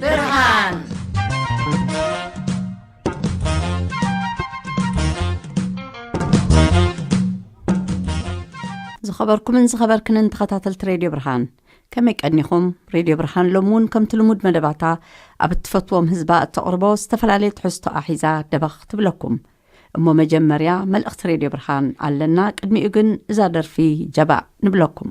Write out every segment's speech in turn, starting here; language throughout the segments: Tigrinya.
ብርሃን። ዝኸበርኩምን ዝኸበርክንን ተኸታተልቲ ሬድዮ ብርሃን፣ ከመይ ቀኒኹም? ሬድዮ ብርሃን ሎሚ እውን ከምቲ ልሙድ መደባታ ኣብ እትፈትዎም ህዝባ እተቕርቦ ዝተፈላለየ ትሕዝቶ ኣሒዛ ደበኽ ትብለኩም። እሞ መጀመርያ መልእኽቲ ሬድዮ ብርሃን ኣለና። ቅድሚኡ ግን እዛ ደርፊ ጀባእ ንብለኩም።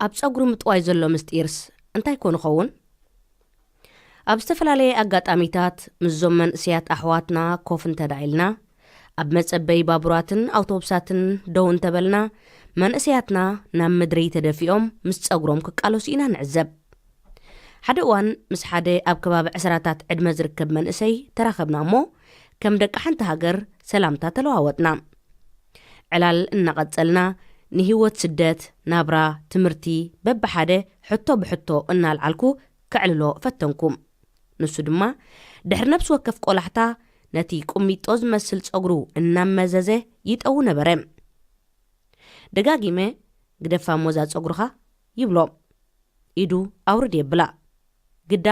ኣብ ጸጉሪ ምጥዋይ ዘሎ ምስጢርስ እንታይ ኮን ይኸውን? ኣብ ዝተፈላለየ ኣጋጣሚታት ምስዞም መንእሰያት ኣሕዋትና ኮፍ እንተዳ ኢልና፣ ኣብ መጸበይ ባቡራትን ኣውቶቡሳትን ደው እንተበልና፣ መንእሰያትና ናብ ምድሪ ተደፊኦም ምስ ጸጉሮም ክቃለሱ ኢና ንዕዘብ። ሓደ እዋን ምስ ሓደ ኣብ ከባቢ ዕስራታት ዕድመ ዝርከብ መንእሰይ ተራኸብና እሞ፣ ከም ደቂ ሓንቲ ሃገር ሰላምታ ተለዋወጥና። ዕላል እናቐጸልና፣ ንህይወት ስደት፣ ናብራ፣ ትምህርቲ በብሓደ ሕቶ ብሕቶ እናልዓልኩ ከዕልሎ ፈተንኩ። ንሱ ድማ ድሕሪ ነፍሲ ወከፍ ቆላሕታ ነቲ ቁሚጦ ዝመስል ጸጉሩ እናመዘዘ ይጠው ነበረ። ደጋጊመ፣ "ግደፋ እሞ እዛ ጸጉርኻ" ይብሎ። ኢዱ ኣውርድ የብላ። ግዳ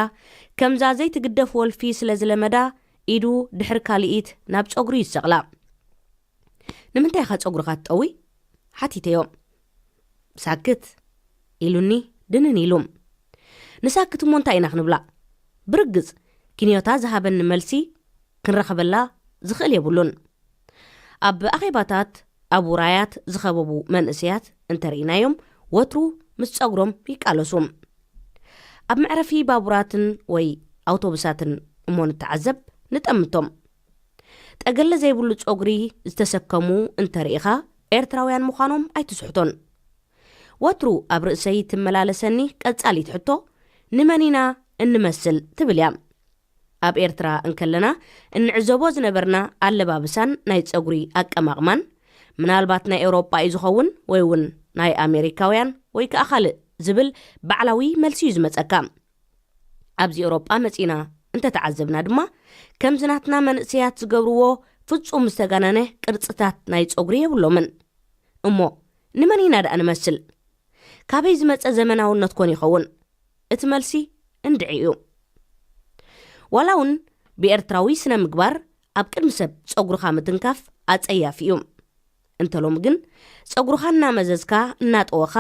ከምዛ ዘይትግደፍ ወልፊ ስለ ዝለመዳ፣ ኢዱ ድሕሪ ካልኢት ናብ ጸጉሩ ይሰቕላ። "ንምንታይ ኢኻ ጸጉርኻ ትጠዊ?" ሓቲተዮ። "ሳክት" ኢሉኒ ድንን ኢሉ። ንሳክት እሞ እንታይ ኢና ክንብላ? ብርግጽ ኪንዮታ ዝሃበኒ መልሲ ክንረኸበላ ዝኽእል የብሉን። ኣብ ኣኼባታት፣ ኣብ ውራያት ዝኸበቡ መንእሰያት እንተርኢናዮም፣ ወትሩ ምስ ጸጉሮም ይቃለሱ። ኣብ መዕረፊ ባቡራትን ወይ ኣውቶቡሳትን እሞ ንተዓዘብ፣ ንጠምቶም። ጠገለ ዘይብሉ ጸጉሪ ዝተሰከሙ እንተርኢኻ፣ ኤርትራውያን ምዃኖም ኣይትስሕቶን። ወትሩ ኣብ ርእሰይ ትመላለሰኒ ቀጻሊት ሕቶ፣ "ንመን ኢና እንመስል?" ትብል እያ። ኣብ ኤርትራ እንከለና እንዕዘቦ ዝነበርና ኣለባብሳን ናይ ጸጉሪ ኣቀማቕማን፣ ምናልባት ናይ ኤውሮጳ እዩ ዝኸውን ወይ እውን ናይ ኣሜሪካውያን ወይ ከኣ ካልእ ዝብል ባዕላዊ መልሲ እዩ ዝመጸካ። ኣብዚ ኤውሮጳ መጺና እንተተዓዘብና ድማ፣ ከምዚ ናትና መንእሰያት ዝገብርዎ ፍጹም ዝተጋነነ ቅርጽታት ናይ ጸጉሪ የብሎምን። እሞ ንመን ኢና ደኣ ንመስል? ካበይ ዝመጸ ዘመናውነት ኮን ይኸውን? እቲ መልሲ እንድዒ እዩ። ዋላ እውን ብኤርትራዊ ስነ ምግባር ኣብ ቅድሚ ሰብ ጸጉርኻ ምትንካፍ ኣጸያፊ እዩ። እንተሎም ግን ጸጉርኻ እናመዘዝካ እናጠወኻ፣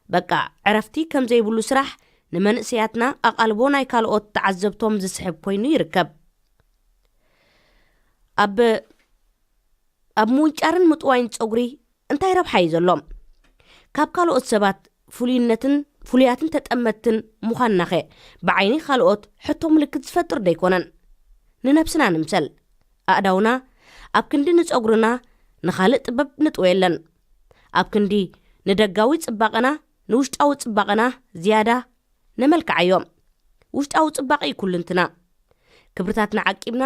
በቃ ዕረፍቲ ከም ዘይብሉ ስራሕ፣ ንመንእሰያትና ኣቓልቦ ናይ ካልኦት ተዓዘብቶም ዝስሕብ ኮይኑ ይርከብ። ኣብ ኣብ ምውንጫርን ምጥዋይን ጸጉሪ እንታይ ረብሓ እዩ ዘሎ? ካብ ካልኦት ሰባት ፍሉይነትን ፍሉያትን ተጠመትን ምዃንናኸ ብዓይኒ ካልኦት ሕቶ ምልክት ዝፈጥር ዶ ኣይኮነን? ንነብስና ንምሰል። ኣእዳውና ኣብ ክንዲ ንጸጉርና ንኻልእ ጥበብ ንጥወየለን። ኣብ ክንዲ ንደጋዊ ጽባቐና ንውሽጣዊ ጽባቐና ዝያዳ ነመልክዓዮ። ውሽጣዊ ጽባቐ እዩ ኩልንትና። ክብርታትና ዓቂብና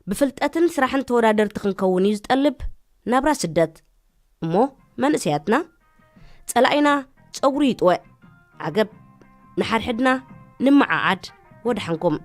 ብፍልጠትን ስራሕን ተወዳደርቲ ክንከውን እዩ ዝጠልብ ናብራ ስደት። እሞ መንእሰያትና፣ ጸላኢና ጸጉሩ ይጥወ። ዓገብ፣ ንሓድሕድና ንመዓዓድ። ወድሓንኩም።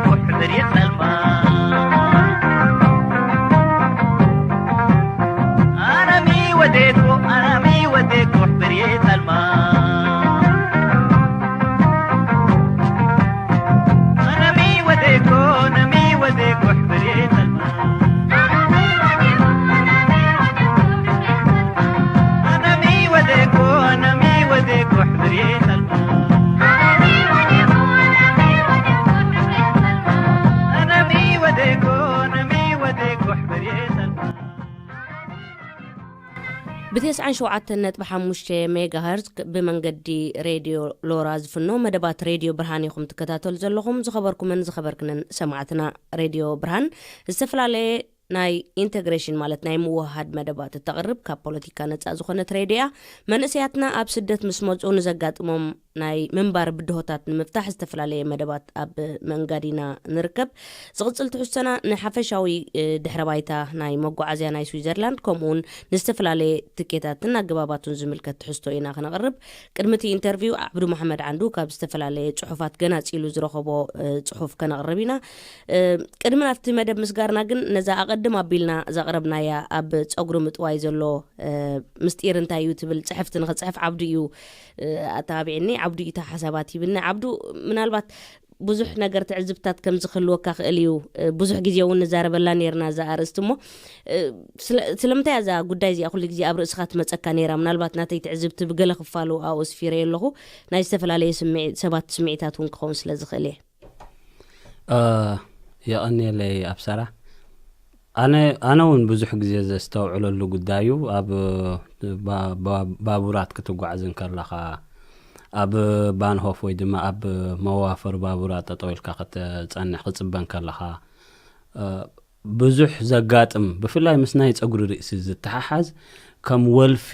ቁሕብር የጸልማ ኣረሚ ወዴኮ ኣረሚ ወዴኮ ሕብር የጸልማ ኣረሚ ወዴኮ ነሚ ወዴኮ ሕብር የጸልማ ኣረሚ ወዴኮ ነሚ ወዴኮ ሕብር የጸልማ ብቴስዓን ሸውዓተን ነጥቢ ሓሙሽተ ሜጋሃርዝ ብመንገዲ ሬድዮ ሎራ ዝፍኖ መደባት ሬድዮ ብርሃን ኢኹም ትከታተሉ ዘለኹም። ዝኸበርኩምን ዝኸበርክንን ሰማዕትና፣ ሬድዮ ብርሃን ዝተፈላለየ ናይ ኢንተግሬሽን ማለት ናይ ምውህሃድ መደባት እተቕርብ ካብ ፖለቲካ ነጻ ዝኾነት ሬድዮ እያ። መንእሰያትና ኣብ ስደት ምስ መጹ ንዘጋጥሞም ናይ ምንባር ብድሆታት ንምፍታሕ ዝተፈላለየ መደባት ኣብ መንጋዲና ንርከብ። ዝቕጽል ትሕዝቶና ንሓፈሻዊ ድሕረ ባይታ ናይ መጓዓዝያ ናይ ስዊዘርላንድ ከምኡውን ንዝተፈላለየ ትኬታትን ኣገባባቱን ዝምልከት ትሕዝቶ ኢና ክነቕርብ። ቅድሚ እቲ ኢንተርቪው ዓብዱ መሓመድ ዓንዱ ካብ ዝተፈላለየ ጽሑፋት ገናጺሉ ዝረኸቦ ጽሑፍ ከነቕርብ ኢና። ቅድሚ ናብቲ መደብ ምስጋርና ግን ነዛ ኣቐድም ኣቢልና ዘቕረብናያ ኣብ ጸጉሪ ምጥዋይ ዘሎ ምስጢር እንታይ እዩ ትብል ጽሕፍቲ ንኽጽሕፍ ዓብዱ እዩ ኣተባቢዕኒ። ዓብዱ እዩ እታ ሓሳባት ሂብኒ። ዓብዱ፣ ምናልባት ብዙሕ ነገር ትዕዝብታት ከም ዝክህልወካ ክእል እዩ። ብዙሕ ግዜ እውን ንዛረበላ ነርና እዛ ኣርእስቲ እሞ ስለምንታይ እዛ ጉዳይ እዚኣ ኩሉ ግዜ ኣብ ርእስኻ ትመፀካ ነራ? ምናልባት ናተይ ትዕዝብቲ ብገለ ክፋሉ ኣብኡ ስፊረ ኣለኹ። ናይ ዝተፈላለየ ሰባት ስምዒታት እውን ክኸውን ስለ ዝኽእል እየ። የቐንየለይ ኣብሰራ። ኣነ ኣነ እውን ብዙሕ ግዜ ዘስተውዕለሉ ጉዳይ እዩ። ኣብ ባቡራት ክትጓዓዝ እንከለኻ፣ ኣብ ባንሆፍ ወይ ድማ ኣብ መዋፈር ባቡራት ጠጠው ኢልካ ክትጸንሕ ክጽበ እንከለኻ፣ ብዙሕ ዘጋጥም፣ ብፍላይ ምስ ናይ ጸጉሪ ርእሲ ዝተሓሓዝ ከም ወልፊ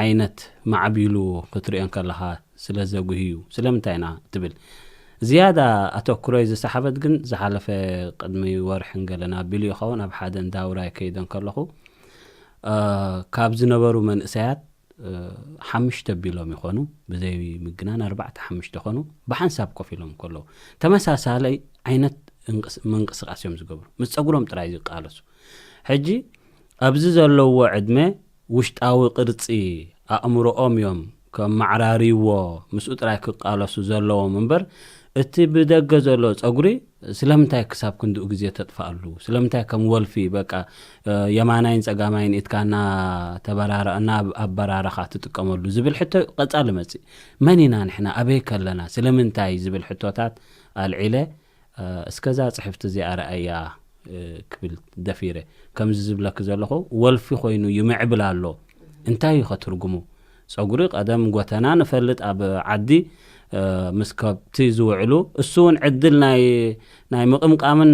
ዓይነት ማዕቢሉ ክትሪኦ እንከለኻ ስለ ዘጉሂ እዩ። ስለምንታይ ኢና ትብል? ዝያዳ ኣተኩሮይ ዝሰሓበት ግን ዝሓለፈ ቅድሚ ወርሕን ገለን ኣቢሉ ይኸውን ኣብ ሓደ እንዳውራይ ከይደ እንከለኹ፣ ካብ ዝነበሩ መንእሰያት ሓምሽተ ቢሎም ይኾኑ፣ ብዘይ ምግናን ኣርባዕተ ሓምሽተ ኾኑ፣ ብሓንሳብ ኮፍ ኢሎም ከለዉ ተመሳሳለይ ዓይነት ምንቅስቃስ እዮም ዝገብሩ። ምስ ፀጉሮም ጥራይ ዝቃለሱ። ሕጂ ኣብዚ ዘለዎ ዕድመ ውሽጣዊ ቅርፂ ኣእምሮኦም እዮም ከመዓራርይዎ፣ ምስኡ ጥራይ ክቃለሱ ዘለዎም እምበር፣ እቲ ብደገ ዘሎ ጸጉሪ ስለምንታይ ክሳብ ክንድኡ ግዜ ተጥፍኣሉ? ስለምንታይ ከም ወልፊ በቃ የማናይን ጸጋማይን ኢድካ እናተበራረ- እናኣበራረኻ ትጥቀመሉ ዝብል ሕቶ ቀጻሊ መጽእ። መን ኢና ንሕና? ኣበይ ከለና? ስለምንታይ? ዝብል ሕቶታት ኣልዒለ፣ እስከዛ ጽሕፍቲ እዚኣ ረኣያ ክብል ደፊረ። ከምዚ ዝብለኪ ዘለኹ ወልፊ ኮይኑ ይምዕብል ኣሎ። እንታይ እዩ ከትርጉሙ? ጸጉሪ ቀደም ጎተና ንፈልጥ ኣብ ዓዲ ምስ ከብቲ ዝውዕሉ፣ እሱ እውን ዕድል ናይ ናይ ምቕምቃምን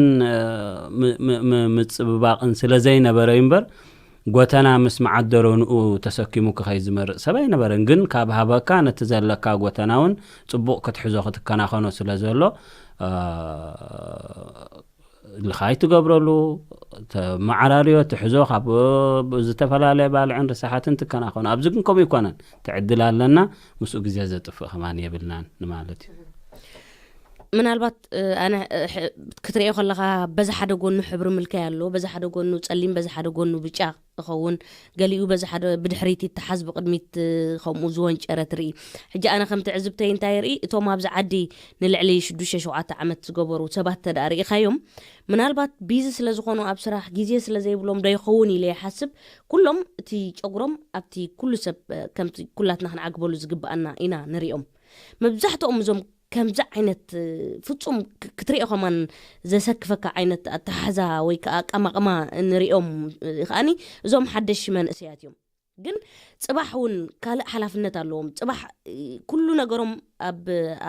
ምጽብባቕን ስለ ዘይነበረ እምበር፣ ጎተና ምስ መዓደሮ ንኡ ተሰኪሙ ክኸይ ዝመርጽ ሰብ ኣይነበረን። ግን ካብ ሃበካ ነቲ ዘለካ ጎተና እውን ጽቡቕ ክትሕዞ ክትከናኸኖ ስለ ዘሎ፣ ልኻይ ትገብረሉ፣ ተመዓራርዮ ትሕዞ፣ ካብ ዝተፈላለየ ባልዕን ርሳሓትን ትከናኸኖ። ኣብዚ ግን ከምኡ ይኮነን። ትዕድል ኣለና፣ ምስኡ ግዜ ዘጥፍእ ከማን የብልናን ንማለት እዩ። ምናልባት ኣነ ክትሪኦ ከለኻ በዚ ሓደ ጎኑ ሕብሪ ምልካይ ኣሎ፣ በዚ ሓደ ጎኑ ጸሊም፣ በዚ ሓደ ጎኑ ብጫ ዝኸውን፣ ገሊኡ በዚ ሓደ ብድሕሪት ይተሓዝ፣ ብቕድሚት ከምኡ ዝወንጨረ ትርኢ። ሕጂ ኣነ ከም ትዕዝብተይ እንታይ ርኢ፣ እቶም ኣብዚ ዓዲ ንልዕሊ ሽዱሽተ ሸውዓተ ዓመት ዝገበሩ ሰባት ተደኣ ርኢኻዮም፣ ምናልባት ቢዚ ስለ ዝኾኑ ኣብ ስራሕ ግዜ ስለ ዘይብሎም ዶ ይኸውን ኢለ ይሓስብ። ኩሎም እቲ ጨጉሮም ኣብቲ ኩሉ ሰብ ከምቲ ኩላትና ክንዓግበሉ ዝግብኣና ኢና ንሪኦም። መብዛሕትኦም እዞም ከምዚ ዓይነት ፍጹም ክትሪኦ ከማን ዘሰክፈካ ዓይነት ኣተሓሕዛ ወይ ከዓ ኣቀማቕማ ንሪኦም ከዓኒ እዞም ሓደሽ መንእሰያት እዮም። ግን ፅባሕ እውን ካልእ ሓላፍነት ኣለዎም። ፅባሕ ኩሉ ነገሮም ኣብ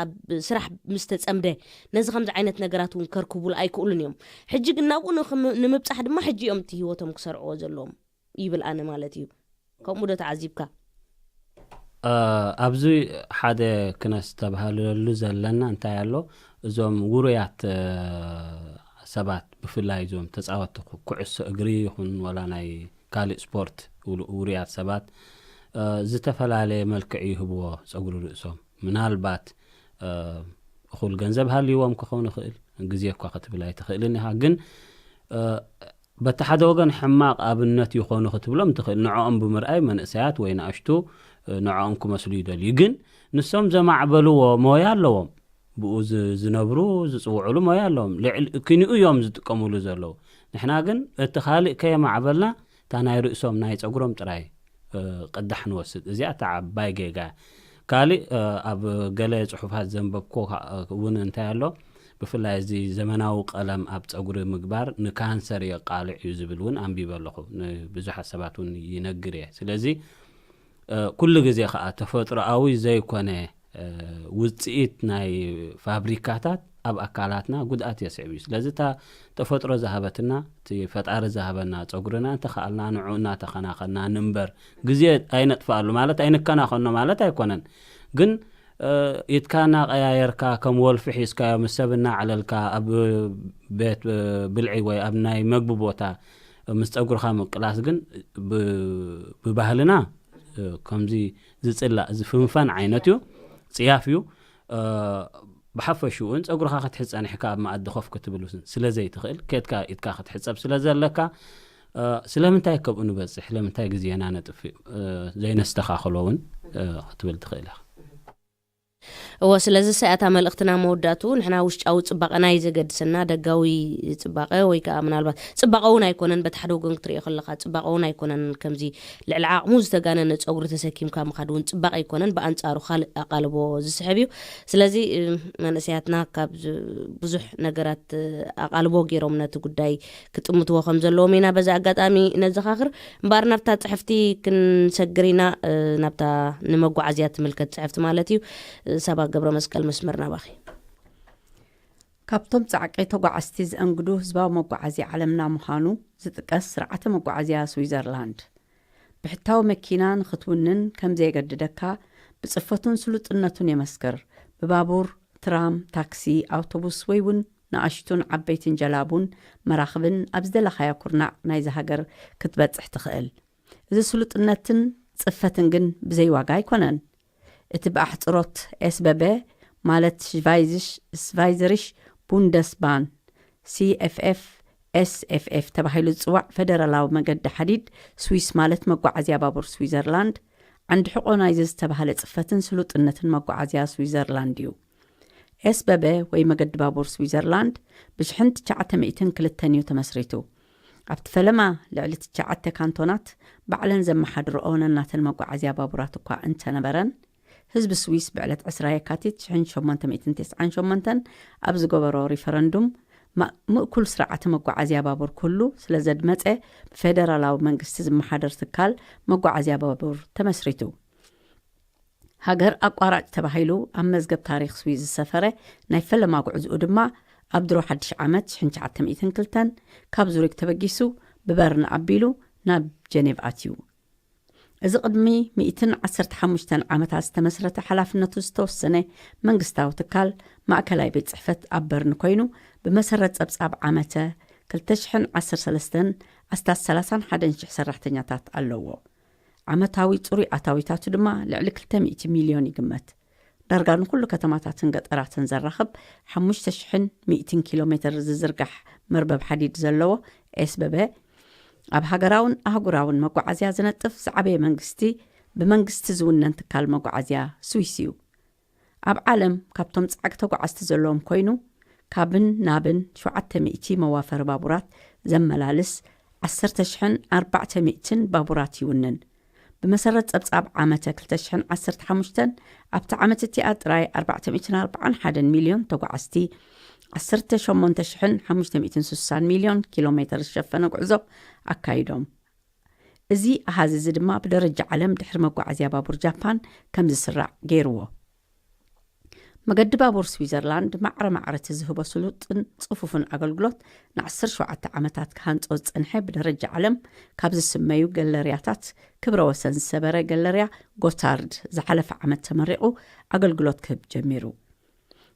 ኣብ ስራሕ ምስ ተፀምደ ነዚ ከምዚ ዓይነት ነገራት እውን ከርክቡሉ ኣይክእሉን እዮም። ሕጂ ግን ናብኡ ንምብፃሕ ድማ ሕጂ እዮም እቲ ህይወቶም ክሰርዕዎ ዘለዎም ይብል ኣነ ማለት እዩ። ከምኡ ዶ ተዓዚብካ? ኣብዚ ሓደ ክነስተብሃለሉ ዘለና እንታይ ኣሎ፣ እዞም ውሩያት ሰባት ብፍላይ እዞም ተፃወቲ ኩዕሶ እግሪ ይኹን ወላ ናይ ካልእ ስፖርት ውሩያት ሰባት ዝተፈላለየ መልክዕ ይህብዎ ፀጉሪ ርእሶም። ምናልባት እኹል ገንዘብ ሃልይዎም ክኸውን ይኽእል፣ ግዜ እኳ ክትብል ኣይትኽእልን ኢኻ። ግን በቲ ሓደ ወገን ሕማቕ ኣብነት ይኾኑ ክትብሎም ትኽእል። ንዕኦም ብምርኣይ መንእሰያት ወይ ንኣሽቱ ንዕኦም ክመስሉ ይደልዩ። ግን ንሶም ዘማዕበልዎ ሞያ ኣለዎም። ብኡ ዝነብሩ ዝፅውዕሉ ሞያ ኣለዎም። ልዕል ክኒኡ እዮም ዝጥቀሙሉ ዘለዉ። ንሕና ግን እቲ ካልእ ከየማዕበልና እታ ናይ ርእሶም ናይ ፀጉሮም ጥራይ ቅዳሕ ንወስድ። እዚኣ እታ ዓባይ ጌጋ። ካልእ ኣብ ገለ ፅሑፋት ዘንበብኮ እውን እንታይ ኣሎ፣ ብፍላይ እዚ ዘመናዊ ቀለም ኣብ ፀጉሪ ምግባር ንካንሰር የቃልዕ እዩ ዝብል እውን ኣንቢበ ኣለኹ። ንብዙሓት ሰባት እውን ይነግር እየ። ስለዚ ኩሉ ግዜ ከዓ ተፈጥሮኣዊ ዘይኮነ ውፅኢት ናይ ፋብሪካታት ኣብ ኣካላትና ጉድኣት የስዕብ እዩ። ስለዚ እታ ተፈጥሮ ዝሃበትና፣ እቲ ፈጣሪ ዝሃበና ፀጉርና እንተኸኣልና ንዑ እናተኸናኸና ንንበር። ግዜ ኣይነጥፍኣሉ ማለት ኣይንከናኸኖ ማለት ኣይኮነን። ግን ኢድካ እናቀያየርካ ከም ወልፊ ሒዝካዮ ምስ ሰብ እናዕለልካ ኣብ ቤት ብልዒ ወይ ኣብ ናይ መግቢ ቦታ ምስ ፀጉርካ ምቅላስ ግን ብባህልና ከምዚ ዝፅላእ ዝፍንፈን ዓይነት እዩ፣ ፅያፍ እዩ። ብሓፈሽኡ እውን ፀጉርካ ክትሕዝ ፀኒሕካ ኣብ መኣዲ ኮፍ ክትብል ስለ ዘይትኽእል፣ ከድካ ኢድካ ክትሕፀብ ስለ ዘለካ፣ ስለምንታይ ከብኡ ንበፅሕ? ስለምንታይ ግዜና ነጥፍእ? ዘይነስተኻኽሎ እውን ክትብል ትኽእል ኢኻ። እወ፣ ስለዚ ሰያታ መልእኽትና መወዳእትኡ ንሕና ውሽጣዊ ፅባቐና እዩ ዘገድሰና፣ ደጋዊ ፅባቐ ወይ ከዓ ምናልባት ፅባቐ እውን ኣይኮነን። በቲ ሓደ ወገን ክትሪኦ ከለካ ፅባቐ እውን ኣይኮነን። ከምዚ ልዕሊ ዓቕሙ ዝተጋነነ ፀጉሪ ተሰኪምካ ምኻድ እውን ፅባቐ ኣይኮነን። ብኣንፃሩ ካልእ ኣቓልቦ ዝስሕብ እዩ። ስለዚ መንእሰያትና ካብ ብዙሕ ነገራት ኣቓልቦ ገይሮም ነቲ ጉዳይ ክጥምትዎ ከም ዘለዎም ኢና በዚ ኣጋጣሚ ነዘኻኽር። እምበኣር ናብታ ፅሕፍቲ ክንሰግር ኢና፣ ናብታ ንመጓዓዝያ ትምልከት ፅሕፍቲ ማለት እዩ። ሳባ ገብረ መስቀል፣ መስመር ናባኺ። ካብቶም ጻዕቂ ተጓዓዝቲ ዘእንግዱ ህዝባዊ መጓዓዝያ ዓለምና ምዃኑ ዝጥቀስ ስርዓተ መጓዓዝያ ስዊዘርላንድ፣ ብሕታዊ መኪና ንኽትውንን ከም ዘየገድደካ፣ ብጽፈቱን ስሉጥነቱን የመስክር። ብባቡር፣ ትራም፣ ታክሲ፣ ኣውቶቡስ ወይ እውን ንኣሽቱን ዓበይትን ጀላቡን መራኽብን ኣብ ዝደለኻዮ ኩርናዕ ናይዚ ሃገር ክትበጽሕ ትኽእል። እዚ ስሉጥነትን ጽፈትን ግን ብዘይ ዋጋ ኣይኮነን። እቲ ብኣሕጽሮት ኤስበበ ማለት ሽቫይዝሽ፣ ሽቫይዘሪሽ ቡንደስባን፣ ሲ ኤፍ ኤፍ፣ ኤስ ኤፍ ኤፍ ተባሂሉ ዝጽዋዕ ፈደራላዊ መገዲ ሓዲድ ስዊስ ማለት መጓዓዝያ ባቡር ስዊዘርላንድ፣ ዓንዲ ሕቖ ናይዚ ዝተባህለ ጽፈትን ስሉጥነትን መጓዓዝያ ስዊዘርላንድ እዩ። ኤስበበ ወይ መገዲ ባቡር ስዊዘርላንድ ብሽሕን ትሽዓተ ሚእትን ክልተን እዩ ተመስሪቱ። ኣብቲ ፈለማ ልዕሊ ትሽዓተ ካንቶናት ባዕለን ዘመሓድርኦ ነናተን መጓዓዝያ ባቡራት እኳ እንተነበረን፣ ህዝቢ ስዊስ ብዕለት ዕስራ የካቲት ሽሕን ሸሞንተ ሚእትን ተስዓን ሸሞንተን ኣብ ዝገበሮ ሪፈረንዱም፣ ማ-፣ ምእኩል ስርዓተ መጓዓዝያ ባቡር ኩሉ ስለ ዘድመጸ፣ ብፌደራላዊ መንግስቲ ዝመሓደር ትካል መጓዓዝያ ባቡር ተመስሪቱ። ሃገር ኣቋራጭ ተባሂሉ ኣብ መዝገብ ታሪኽ ስዊዝ ዝሰፈረ ናይ ፈለማ ጉዕዝኡ ድማ ኣብ ድሮ ሓድሽ ዓመት ሽሕን ትሽዓተ ሚእትን ክልተን ካብ ዙሪክ ተበጊሱ ብበርን ኣቢሉ ናብ ጀኔቭ ኣትዩ። እዚ ቅድሚ ሚእትን ዓሰርተ ሓሙሽተን ዓመታት ዝተመስረተ ሓላፍነቱ ዝተወሰነ መንግስታዊ ትካል ማእከላይ ቤት ጽሕፈት ኣብ በርን ኮይኑ ብመሰረት ጸብጻብ ዓመተ ክልተ ሽሕን ዓሰርተ ሰለስተን ኣስታት ሰላሳን ሓደን ሽሕ ሰራሕተኛታት ኣለዎ። ዓመታዊ ጽሩይ ኣታዊታቱ ድማ ልዕሊ ክልተ ሚእቲ ሚልዮን ይግመት። ዳርጋ ንኹሉ ከተማታትን ገጠራትን ዘራኽብ ሓሙሽተ ሽሕን ሚእትን ኪሎ ሜትር ዝዝርጋሕ መርበብ ሓዲድ ዘለዎ ኤስበበ፣ ኣብ ሃገራውን ኣህጉራውን መጓዓዝያ ዝነጥፍ ዝዓበየ መንግስቲ፣ ብመንግስቲ ዝውነን ትካል መጓዓዝያ ስዊስ እዩ። ኣብ ዓለም ካብቶም ጻዕቂ ተጓዓዝቲ ዘለዎም ኮይኑ፣ ካብን ናብን ሸውዓተ ሚእቲ መዋፈሪ ባቡራት ዘመላልስ ዓሰርተ ሽሕን ኣርባዕተ ሚእትን ባቡራት ይውንን። ብመሰረት ጸብጻብ ዓመተ ክልተ ሽሕን ዓሰርተ ሓሙሽተን፣ ኣብቲ ዓመት እቲኣ ጥራይ ኣርባዕተ ሚእትን ኣርባዓን ሓደን ሚልዮን ተጓዓዝቲ፣ ዓሰርተ ሸሞንተ ሽሕን ሓሙሽተ ሚእትን ስሳን ሚልዮን ኪሎ ሜተር ዝሸፈነ ጉዕዞ ኣካይዶም። እዚ ኣሃዝ እዚ ድማ ብደረጃ ዓለም ድሕሪ መጓዓዝያ ባቡር ጃፓን ከም ዝስራዕ ገይርዎ። መገዲ ባቡር ስዊዘርላንድ ማዕረ ማዕረ እቲ ዝህቦ ስሉጥን ጽፉፍን ኣገልግሎት ንዓሰርተ ሸውዓተ ዓመታት ክሃንጾ ዝጸንሐ ብደረጃ ዓለም ካብ ዝስመዩ ገለርያታት ክብረ ወሰን ዝሰበረ ገለርያ ጎታርድ ዝሓለፈ ዓመት ተመሪቑ ኣገልግሎት ክህብ ጀሚሩ።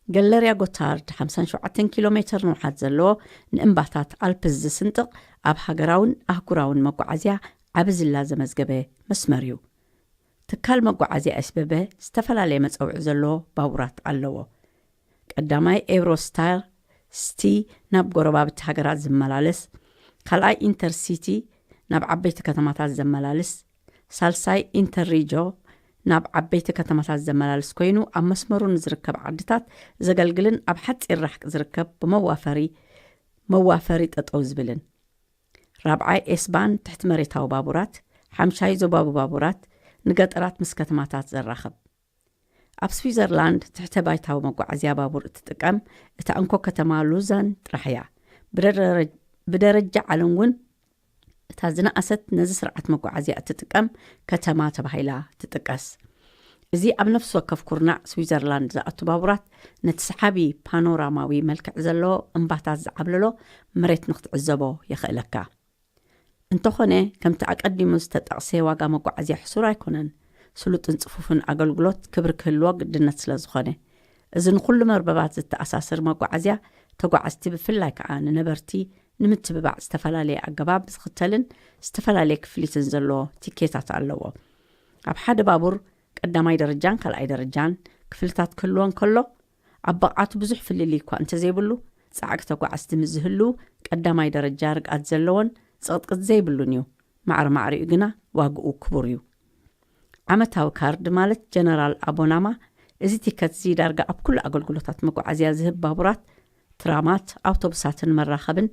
ገለርያ ጎታርድ ሓምሳን ሸውዓተን ኪሎ ሜተር ንውሓት ዘለዎ ንእምባታት ኣልፕስ ዝስንጥቕ ኣብ ሃገራውን ኣህጉራውን መጓዓዝያ ዓቢ ዝላ ዘመዝገበ መስመር እዩ። ትካል መጓዓዝያ ኤስበበ ዝተፈላለየ መጸውዒ ዘለዎ ባቡራት ኣለዎ። ቀዳማይ ኤውሮስታር፣ ስቲ ናብ ጎረባብቲ ሃገራት ዝመላለስ፣ ካልኣይ ኢንተርሲቲ ናብ ዓበይቲ ከተማታት ዘመላልስ፣ ሳልሳይ ኢንተርሪጆ ናብ ዓበይቲ ከተማታት ዘመላልስ ኮይኑ፣ ኣብ መስመሩ ንዝርከብ ዓድታት ዘገልግልን ኣብ ሓጺር ራሕቂ ዝርከብ ብመዋፈሪ መዋፈሪ ጠጠው ዝብልን፣ ራብዓይ ኤስባን ትሕቲ መሬታዊ ባቡራት፣ ሓምሻይ ዞባዊ ባቡራት ንገጠራት ምስ ከተማታት ዘራኽብ። ኣብ ስዊዘርላንድ ትሕተ ባይታዊ መጓዓዝያ ባቡር እትጥቀም እታ እንኮ ከተማ ሉዘን ጥራሕ እያ። ብደረ-፣ ብደረጃ ዓለም እውን እታ ዝነኣሰት ነዚ ስርዓት መጓዓዝያ እትጥቀም ከተማ ተባሂላ ትጥቀስ። እዚ ኣብ ነፍሲ ወከፍ ኩርናዕ ስዊዘርላንድ ዝኣቱ ባቡራት ነቲ ሰሓቢ ፓኖራማዊ መልክዕ ዘለዎ እምባታት ዝዓብለሎ መሬት ንክትዕዘቦ የኽእለካ። እንተኾነ፣ ከምቲ ኣቀዲሙ ዝተጠቕሰ ዋጋ መጓዓዝያ ሕሱር ኣይኮነን። ስሉጥን ጽፉፍን ኣገልግሎት ክብሪ ክህልዎ ግድነት ስለ ዝኾነ፣ እዚ ንኹሉ መርበባት ዝተኣሳስር መጓዓዝያ ተጓዓዝቲ ብፍላይ ከኣ ንነበርቲ ንምትብባዕ ዝተፈላለየ ኣገባብ ዝኽተልን ዝተፈላለየ ክፍሊትን ዘለዎ ቲኬታት ኣለዎ። ኣብ ሓደ ባቡር ቀዳማይ ደረጃን ካልኣይ ደረጃን ክፍልታት ክህልዎ እንከሎ፣ ኣብ ብቕዓቱ ብዙሕ ፍልልይ እኳ እንተዘይብሉ፣ ጻዕቂ ተጓዓዝቲ ምስ ዝህልው ቀዳማይ ደረጃ ርግኣት ዘለዎን ጽቕጥቅጥ ዘይብሉን እዩ። ማዕረ ማዕሪኡ ግና ዋግኡ ክቡር እዩ። ዓመታዊ ካርድ ማለት ጀነራል ኣቦናማ፣ እዚ ቲከት እዚ ዳርጋ ኣብ ኩሉ ኣገልግሎታት መጓዓዝያ ዝህብ ባቡራት፣ ትራማት፣ ኣውቶቡሳትን መራኸብን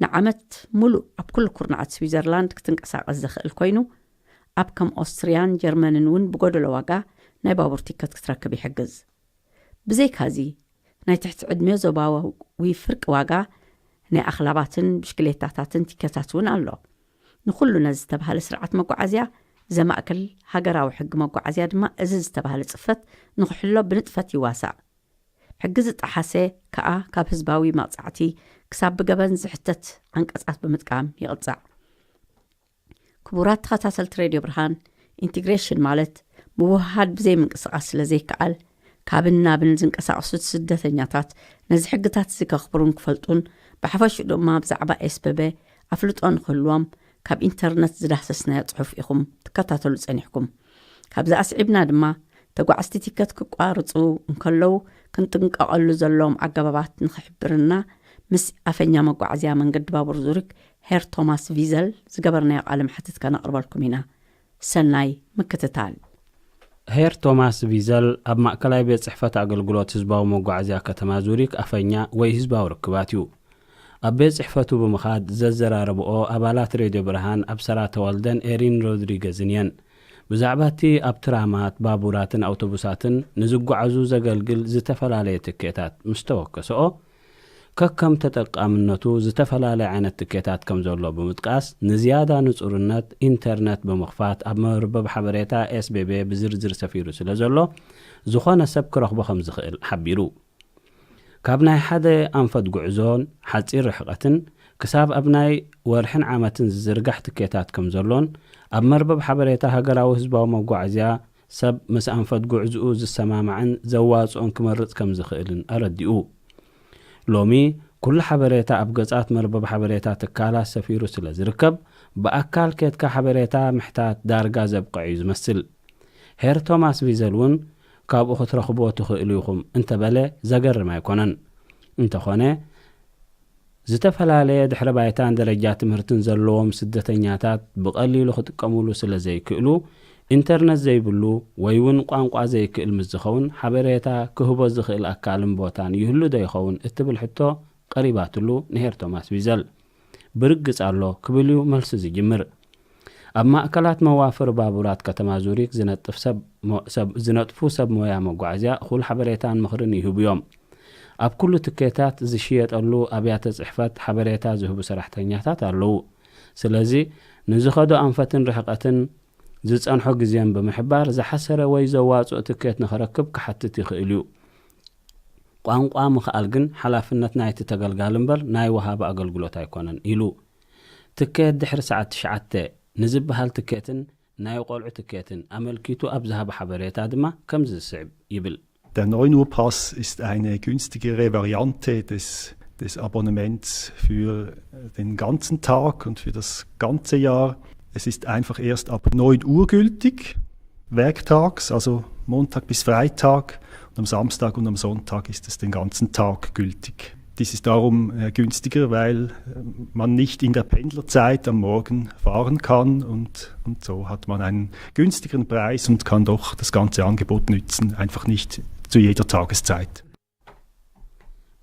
ንዓመት ሙሉእ ኣብ ኩሉ ኩርናዓት ስዊዘርላንድ ክትንቀሳቐስ ዘኽእል ኮይኑ፣ ኣብ ከም ኦስትርያን ጀርመንን እውን ብጎደሎ ዋጋ ናይ ባቡር ቲከት ክትረክብ ይሕግዝ። ብዘይካዚ፣ ናይ ትሕቲ ዕድመ ዞባዊ ፍርቂ ዋጋ ናይ ኣኽላባትን ብሽክሌታታትን ቲከታት እውን ኣሎ። ንኹሉ ነዚ ዝተባህለ ስርዓት መጓዓዝያ ዘማእክል ሃገራዊ ሕጊ መጓዓዝያ ድማ እዚ ዝተባህለ ጽፈት ንኽሕሎ ብንጥፈት ይዋሳእ። ሕጊ ዝጠሓሰ ከኣ ካብ ህዝባዊ መቕጻዕቲ ክሳብ ብገበን ዝሕተት ዓንቀጻት ብምጥቃም ይቕጻዕ። ክቡራት ተኸታተልቲ ሬድዮ ብርሃን፣ ኢንቲግሬሽን ማለት ምውህሃድ ብዘይ ምንቅስቓስ ስለ ዘይከኣል፣ ካብን ናብን ዝንቀሳቐሱ ስደተኛታት ነዚ ሕግታት እዚ ከኽብሩን ክፈልጡን፣ ብሓፈሽኡ ድማ ብዛዕባ ኤስበበ ኣፍልጦ ንክህልዎም ካብ ኢንተርነት ዝዳህሰስናዮ ጽሑፍ ኢኹም ትከታተሉ ጸኒሕኩም። ካብዚ ኣስዒብና ድማ ተጓዓዝቲ ቲከት ክቋርጹ እንከለዉ ክንጥንቀቐሉ ዘለዎም ኣገባባት ንኽሕብርና ምስ ኣፈኛ መጓዓዝያ መንገዲ ባቡር ዙሪክ ሄር ቶማስ ቪዘል ዝገበርናዮ ቃለ መሕትት ከነቕርበልኩም ኢና። ሰናይ ምክትታል። ሄር ቶማስ ቪዘል ኣብ ማእከላይ ቤት ጽሕፈት ኣገልግሎት ህዝባዊ መጓዓዝያ ከተማ ዙሪክ ኣፈኛ ወይ ህዝባዊ ርክባት እዩ። ኣብ ቤት ጽሕፈቱ ብምኻድ ዘዘራረብኦ ኣባላት ሬድዮ ብርሃን ኣብ ሰራ ተወልደን ኤሪን ሮድሪገዝን እየን። ብዛዕባ እቲ ኣብ ትራማት፣ ባቡራትን ኣውቶቡሳትን ንዝጓዓዙ ዘገልግል ዝተፈላለየ ትኬታት ምስ ተወከስኦ፣ ከከም ተጠቃምነቱ ዝተፈላለየ ዓይነት ትኬታት ከም ዘሎ ብምጥቃስ፣ ንዝያዳ ንጹርነት ኢንተርነት ብምኽፋት ኣብ መርበብ ሓበሬታ ኤስቤቤ ብዝርዝር ሰፊሩ ስለ ዘሎ፣ ዝኾነ ሰብ ክረኽቦ ከም ዝኽእል ሓቢሩ። ካብ ናይ ሓደ ኣንፈት ጉዕዞን ሓጺር ርሕቀትን ክሳብ ኣብ ናይ ወርሕን ዓመትን ዝዝርጋሕ ትኬታት ከም ዘሎን፣ ኣብ መርበብ ሓበሬታ ሃገራዊ ህዝባዊ መጓዓዝያ ሰብ ምስ ኣንፈት ጉዕዝኡ ዝሰማማዕን ዘዋጽኦን ክመርጽ ከም ዝኽእልን ኣረዲኡ። ሎሚ ኩሉ ሓበሬታ ኣብ ገጻት መርበብ ሓበሬታ ትካላት ሰፊሩ ስለ ዝርከብ፣ ብኣካል ኬድካ ሓበሬታ ምሕታት ዳርጋ ዘብቅዕ እዩ ዝመስል። ሄር ቶማስ ቪዘል እውን ካብኡ ክትረኽብዎ ትኽእሉ ኢኹም እንተበለ ዘገርም ኣይኮነን። እንተኾነ፣ ዝተፈላለየ ድሕረ ባይታን ደረጃ ትምህርትን ዘለዎም ስደተኛታት ብቐሊሉ ክጥቀሙሉ ስለ ዘይክእሉ፣ ኢንተርነት ዘይብሉ ወይ እውን ቋንቋ ዘይክእል ምስ ዝኸውን፣ ሓበሬታ ክህቦ ዝኽእል ኣካልን ቦታን ይህሉ ዶ ይኸውን እትብል ሕቶ ቀሪባትሉ ንሄር ቶማስ ቪዘል። ብርግጽ ኣሎ ክብል እዩ መልሱ ዝጅምር። ኣብ ማእከላት መዋፍር ባቡራት ከተማ ዙሪክ ዝነጥፍ ሰብ ሞ-፣ ሰብ-፣ ዝነጥፉ ሰብ ሞያ መጓዓዝያ እኹል ሓበሬታን ምኽርን ይህቡ እዮም። ኣብ ኩሉ ትኬታት ዝሽየጠሉ ኣብያተ ጽሕፈት ሓበሬታ ዝህቡ ሰራሕተኛታት ኣለዉ። ስለዚ ንዝኸዶ ኣንፈትን ርሕቀትን ዝጸንሖ ግዜን ብምሕባር ዝሓሰረ ወይ ዘዋጽኦ ትኬት ንኽረክብ ክሓትት ይኽእል እዩ። ቋንቋ ምኽኣል ግን ሓላፍነት ናይቲ ተገልጋሊ እምበር ናይ ወሃቢ ኣገልግሎት ኣይኮነን ኢሉ። ትኬት ድሕሪ ሰዓት ትሽዓተ ንዝበሃል ትኬትን ናይ ቆልዑ ትኬትን ኣመልኪቱ ኣብ ዝሃቦ ሓበሬታ ድማ ከምዚ ዝስዕብ ይብል። Der neun Uhr Pass ist eine günstigere Variante des, des Abonnements für den ganzen Tag und für das ganze Jahr. Es ist einfach erst ab neun Uhr gültig, werktags, also Montag bis Freitag, und am Samstag und am Sonntag ist es den ganzen Tag gültig. Dies ist darum äh, günstiger, weil äh, man nicht in der Pendlerzeit am Morgen fahren kann und, und so hat man einen günstigeren Preis und kann doch das ganze Angebot nützen, einfach nicht zu jeder Tageszeit.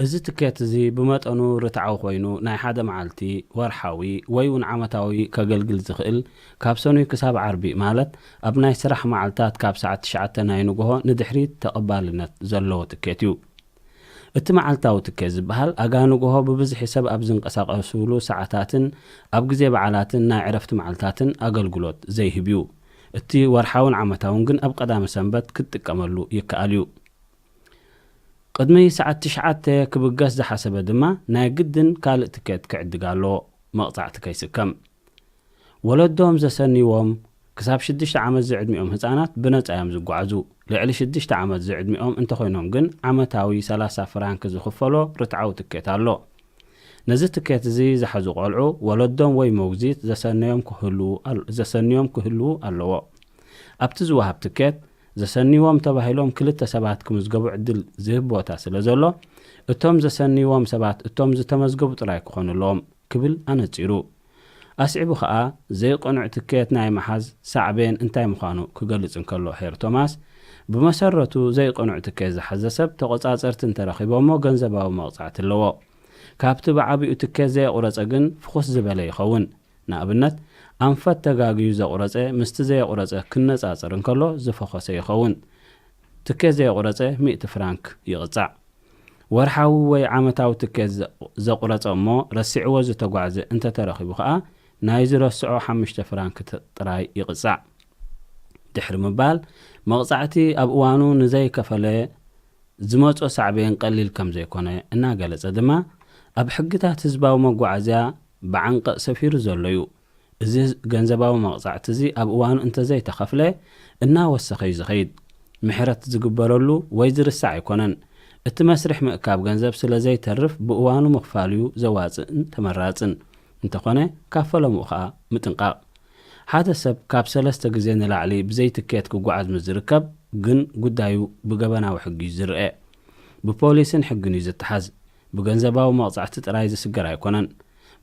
እዚ ትኬት እዚ ብመጠኑ ርትዓዊ ኮይኑ ናይ ሓደ መዓልቲ፣ ወርሓዊ ወይ እውን ዓመታዊ ከገልግል ዝኽእል፣ ካብ ሰኑይ ክሳብ ዓርቢ ማለት ኣብ ናይ ስራሕ መዓልታት ካብ ሰዓት ትሽዓተ ናይ ንግሆ ንድሕሪት ተቐባልነት ዘለዎ ትኬት እዩ። እቲ መዓልታዊ ትኬት ዝበሃል ኣጋ ንግሆ ብብዝሒ ሰብ ኣብ ዝንቀሳቐስሉ ሰዓታትን ኣብ ግዜ በዓላትን ናይ ዕረፍቲ መዓልታትን ኣገልግሎት ዘይህብ እዩ። እቲ ወርሓውን ዓመታውን ግን ኣብ ቀዳሚ ሰንበት ክትጥቀመሉ ይከኣል እዩ። ቅድሚ ሰዓት ትሽዓተ ክብገስ ዝሓሰበ ድማ ናይ ግድን ካልእ ትኬት ክዕድግ ኣለዎ፣ መቕጻዕቲ ከይስከም። ወለዶም ዘሰንይዎም ክሳብ ሽዱሽተ ዓመት ዝዕድሚኦም ህጻናት ብነጻ እዮም ዝጓዓዙ። ልዕሊ ሽዱሽተ ዓመት ዝዕድሚኦም እንተኾይኖም ግን ዓመታዊ ሰላሳ ፍራንክ ዝኽፈሎ ርትዓዊ ትኬት ኣሎ። ነዚ ትኬት እዚ ዝሓዙ ቆልዑ ወለዶም ወይ ሞግዚት ዘሰነዮም ክህልዉ ኣል- ዘሰንዮም ክህልዉ ኣለዎ። ኣብቲ ዝወሃብ ትኬት ዘሰንይዎም ተባሂሎም ክልተ ሰባት ክምዝገቡ ዕድል ዝህብ ቦታ ስለ ዘሎ፣ እቶም ዘሰንይዎም ሰባት እቶም ዝተመዝገቡ ጥራይ ክኾኑ ኣለዎም ክብል ኣነጺሩ። ኣስዒቡ ኸኣ ዘይቅኑዕ ትኬት ናይ ምሓዝ ሳዕቤን እንታይ ምዃኑ ክገልጽ እንከሎ ሄር ቶማስ፣ ብመሰረቱ ዘይቅኑዕ ትኬት ዝሓዘ ሰብ ተቖጻጸርቲ እንተረኺቦሞ ገንዘባዊ መቕጻዕቲ ኣለዎ። ካብቲ ብዓቢኡ ትኬት ዘየቑረጸ ግን ፍኹስ ዝበለ ይኸውን። ንኣብነት ኣንፈት ተጋግዩ ዘቑረጸ ምስቲ ዘየቑረጸ ክነጻጸር እንከሎ ዝፈኾሰ ይኸውን። ትኬት ዘየቑረጸ ሚእቲ ፍራንክ ይቕጻዕ። ወርሓዊ ወይ ዓመታዊ ትኬት ዘ- ዘቑረጸ እሞ ረሲዕዎ ዝተጓዕዘ እንተተረኺቡ ኸኣ ናይ ዝረስዖ ሓሙሽተ ፍራንክ ት- ጥራይ ይቕጻዕ። ድሕሪ ምባል መቕጻዕቲ ኣብ እዋኑ ንዘይከፈለ ዝመጾ ሳዕቤን ቀሊል ከም ዘይኮነ እናገለጸ ድማ ኣብ ሕግታት ህዝባዊ መጓዓዝያ ብዓንቀጽ ሰፊሩ ዘሎ እዩ። እዚ ገንዘባዊ መቕጻዕቲ እዚ ኣብ እዋኑ እንተዘይተኸፍለ እናወሰኸ እዩ ዝኸይድ። ምሕረት ዝግበረሉ ወይ ዝርሳዕ ኣይኮነን። እቲ መስርሕ ምእካብ ገንዘብ ስለ ዘይተርፍ ብእዋኑ ምኽፋል እዩ ዘዋጽእን ተመራጽን። እንተኾነ ካብ ፈለምኡ ኸኣ ምጥንቃቕ። ሓደ ሰብ ካብ ሰለስተ ግዜ ንላዕሊ ብዘይ ትኬት ክጓዓዝ ምስ ዝርከብ ግን ጉዳዩ ብገበናዊ ሕጊ እዩ ዝርአ። ብፖሊስን ሕግን እዩ ዝተሓዝ። ብገንዘባዊ መቕጻዕቲ ጥራይ ዝስገር ኣይኮነን።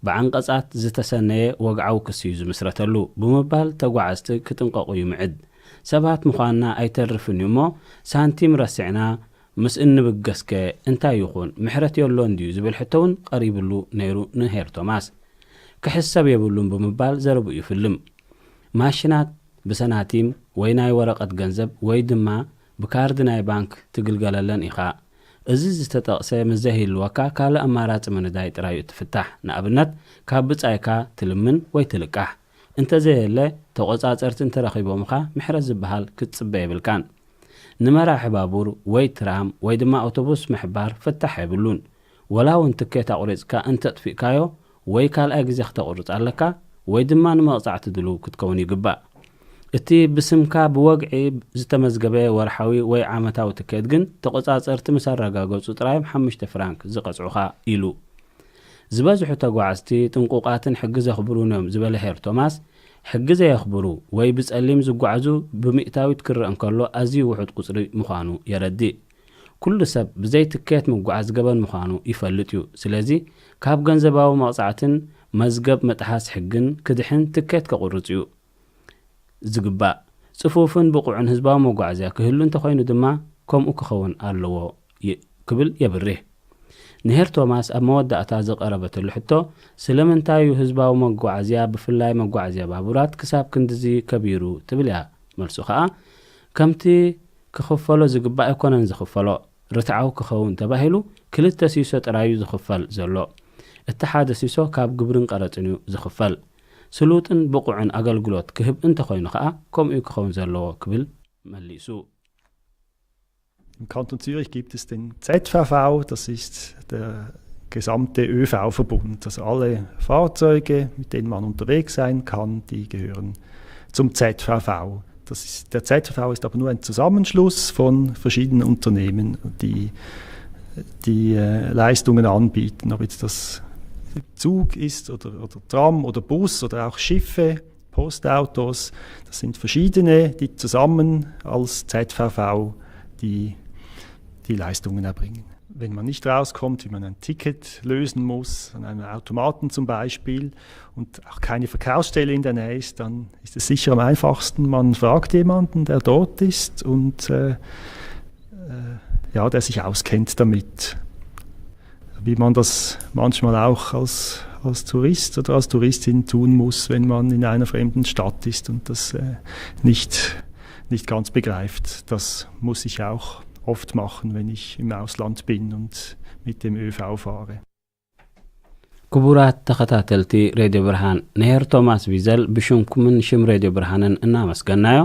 ብዓንቀጻት ዝተሰነየ ወግዓዊ ክሲ እዩ ዝምስረተሉ ብምባል ተጓዓዝቲ ክጥንቀቑ ይምዕድ። ሰባት ምዃንና ኣይተርፍን እዩ እሞ ሳንቲም ረሲዕና ምስ እንብገስከ እንታይ ይኹን ምሕረት የሎን ድዩ ዝብል ሕቶ እውን ቀሪብሉ ነይሩ ንሄር ቶማስ። ክሕሰብ የብሉን ብምባል ዘረብኡ ይፍልም። ማሽናት ብሰናቲም ወይ ናይ ወረቐት ገንዘብ ወይ ድማ ብካርድ ናይ ባንክ ትግልገለለን ኢኻ። እዚ ዝተጠቕሰ ምስ ዘይህልወካ ካልእ ኣማራጺ ምንዳይ ጥራይ እዩ እቲ ፍታሕ። ንኣብነት ካብ ብጻይካ ትልምን ወይ ትልቃሕ። እንተዘየለ ተቖጻጸርቲ እንተረኺቦምኻ ምሕረት ዝበሃል ክትጽበ የብልካን። ንመራሒ ባቡር ወይ ትራም ወይ ድማ ኣውቶቡስ ምሕባር ፍታሕ የብሉን። ወላ እውን ትኬት ኣቑሪጽካ እንተጥፊእካዮ ወይ ካልኣይ ግዜ ክተቑርጽ ኣለካ ወይ ድማ ንመቕጻዕቲ ድሉው ክትከውን ይግባእ። እቲ ብስምካ ብወግዒ ዝተመዝገበ ወርሓዊ ወይ ዓመታዊ ትኬት ግን ተቖጻጸርቲ ምስ ኣረጋገጹ ጥራይ ሓሙሽተ ፍራንክ ዝቐጽዑኻ ኢሉ። ዝበዝሑ ተጓዓዝቲ ጥንቁቓትን ሕጊ ዘኽብሩን እዮም ዝበለ ሄር ቶማስ፣ ሕጊ ዘየኽብሩ ወይ ብጸሊም ዝጓዓዙ ብሚእታዊት ክረአ እንከሎ ኣዝዩ ውሑድ ቁጽሪ ምዃኑ የረድእ። ኩሉ ሰብ ብዘይ ትኬት ምጉዓዝ ገበን ምዃኑ ይፈልጥ እዩ። ስለዚ ካብ ገንዘባዊ መቕጻዕትን መዝገብ ምጥሓስ ሕግን ክድሕን ትኬት ከቑርጽ እዩ ዝግባእ። ጽፉፍን ብቑዕን ህዝባዊ መጓዓዝያ ክህሉ እንተኾይኑ ድማ ከምኡ ክኸውን ኣለዎ ይ- ክብል የብርህ። ንሄር ቶማስ ኣብ መወዳእታ ዝቐረበትሉ ሕቶ ስለምንታይ እዩ ህዝባዊ መጓዓዝያ ብፍላይ መጓዓዝያ ባቡራት ክሳብ ክንድዚ ከቢሩ ትብል እያ። መልሱ ኸኣ ከምቲ ክኽፈሎ ዝግባእ ኣይኮነን ዝኽፈሎ። ርትዓዊ ክኸውን ተባሂሉ ክልተ ሲሶ ጥራይ እዩ ዝኽፈል ዘሎ። እቲ ሓደ ሲሶ ካብ ግብርን ቀረጽን እዩ ዝኽፈል። ስሉጥን ብቑዕን ኣገልግሎት ክህብ እንተኾይኑ ኸኣ ከምኡ እዩ ክኸውን ዘለዎ ክብል መሊሱ። Im Kanton Zürich gibt es den Z V V, das ist der gesamte Ö V-Verbund. Also alle Fahrzeuge, mit denen man unterwegs sein kann, die gehören zum Z V V. Das ist, der Z V V ist aber nur ein Zusammenschluss von verschiedenen Unternehmen, die, die äh, Leistungen anbieten, ob jetzt das Zug ist oder, oder Tram oder Bus oder auch Schiffe, Postautos. Das sind verschiedene, die zusammen als Z V V die, die Leistungen erbringen. Wenn man nicht rauskommt, wie man ein Ticket lösen muss, an einem Automaten zum Beispiel, und auch keine Verkaufsstelle in der Nähe ist, dann ist es sicher am einfachsten, man fragt jemanden, der dort ist und äh, äh, ja, der sich auskennt damit. Wie man das manchmal auch als, als Tourist oder als Touristin tun muss, wenn man in einer fremden Stadt ist und das äh, nicht, nicht ganz begreift. Das muss ich auch oft machen, wenn ich im Ausland bin und mit dem ÖV fahre. ክቡራት ተኸታተልቲ ሬድዮ ብርሃን፣ ነሄር ቶማስ ቪዘል ብሽምኩምን ሽም ሬድዮ ብርሃንን እናመስገናዮ፣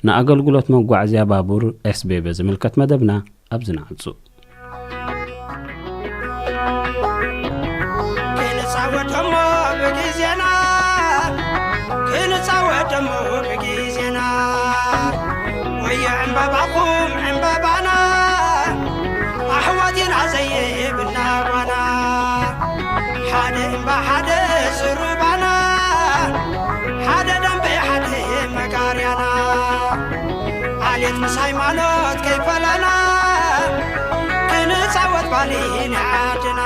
ንኣገልግሎት መጓዓዝያ ባቡር ኤስቤበ ዝምልከት መደብና ኣብዚ ንዓጹ። ክንጻወት ደሞ ብግዜና፣ ክንጻወት ደሞ ብግዜና፣ ወዮ ዕምበባኹም ዕምበባና፣ ኣሕዋትና ዘይብልና ጓና። ሓደ እምባ ሓደ ዝርባና፣ ሓደ ደንበ ሓደ መጋርያና። ዓሌት ምስ ሃይማኖት ከይፈለና፣ ክንጻወት ባህሊ ናይ ዓድና።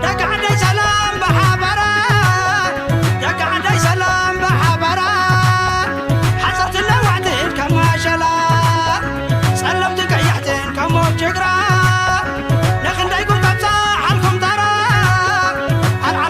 ደቂ ዓደይ ሰላም ብሓበራ፣ ደቂ ዓደይ ሰላም ብሓበራ፣ ሓፀርትን ለዋዕትን ከም ማሸላ፣ ፀለምትን ቀያሕትን ከም ሞት ጅግራ፣ ንኽንደይ ጉድ ከብፃ ሓልኩም ተራ፣ ኣልዓ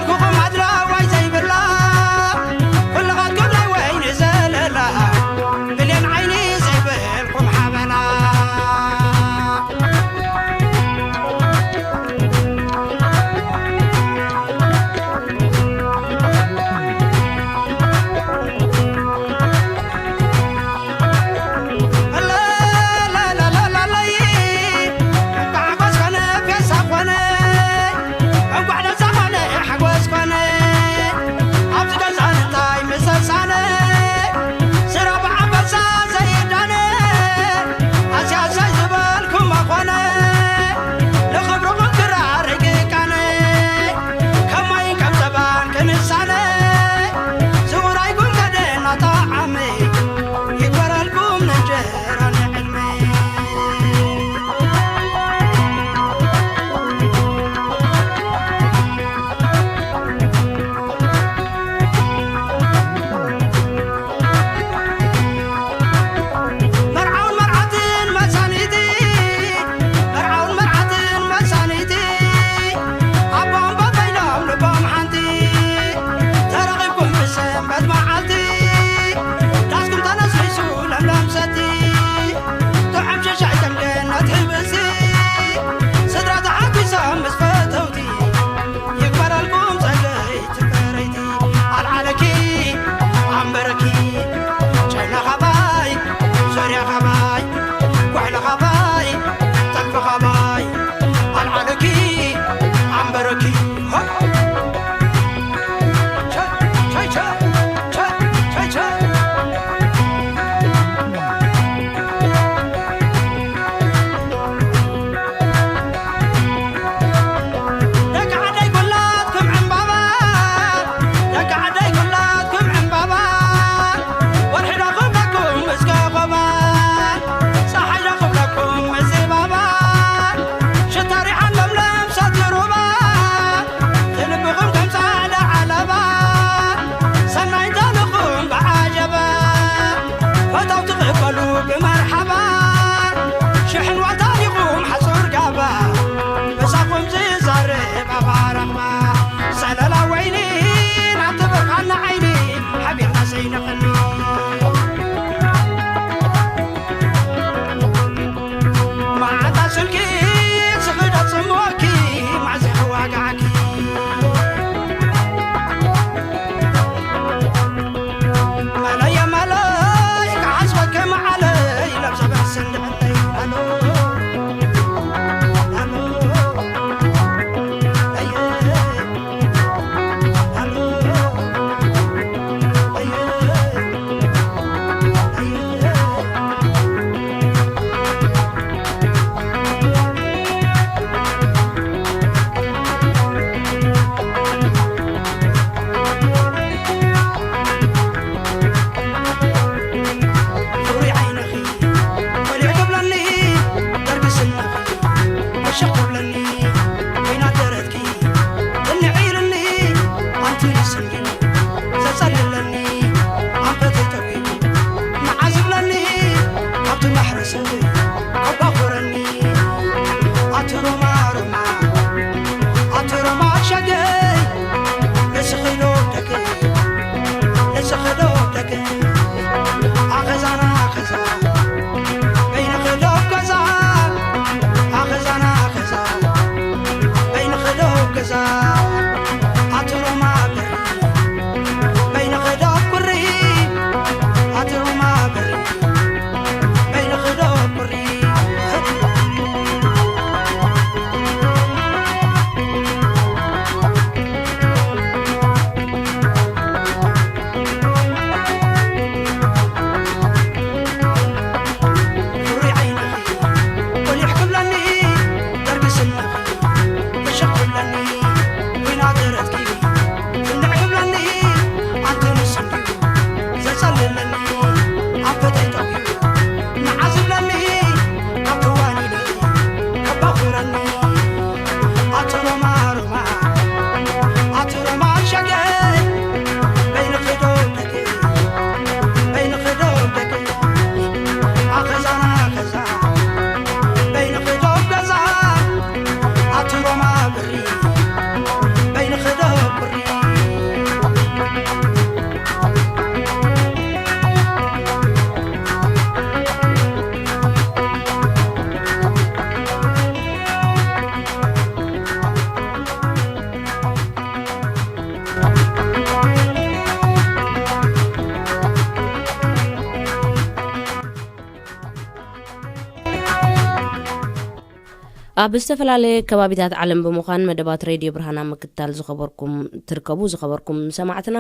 ኣብ ዝተፈላለየ ከባቢታት ዓለም ብምዃን መደባት ሬድዮ ብርሃን ኣብ ምክትታል ዝኸበርኩም ትርከቡ። ዝኸበርኩም ሰማዕትና፣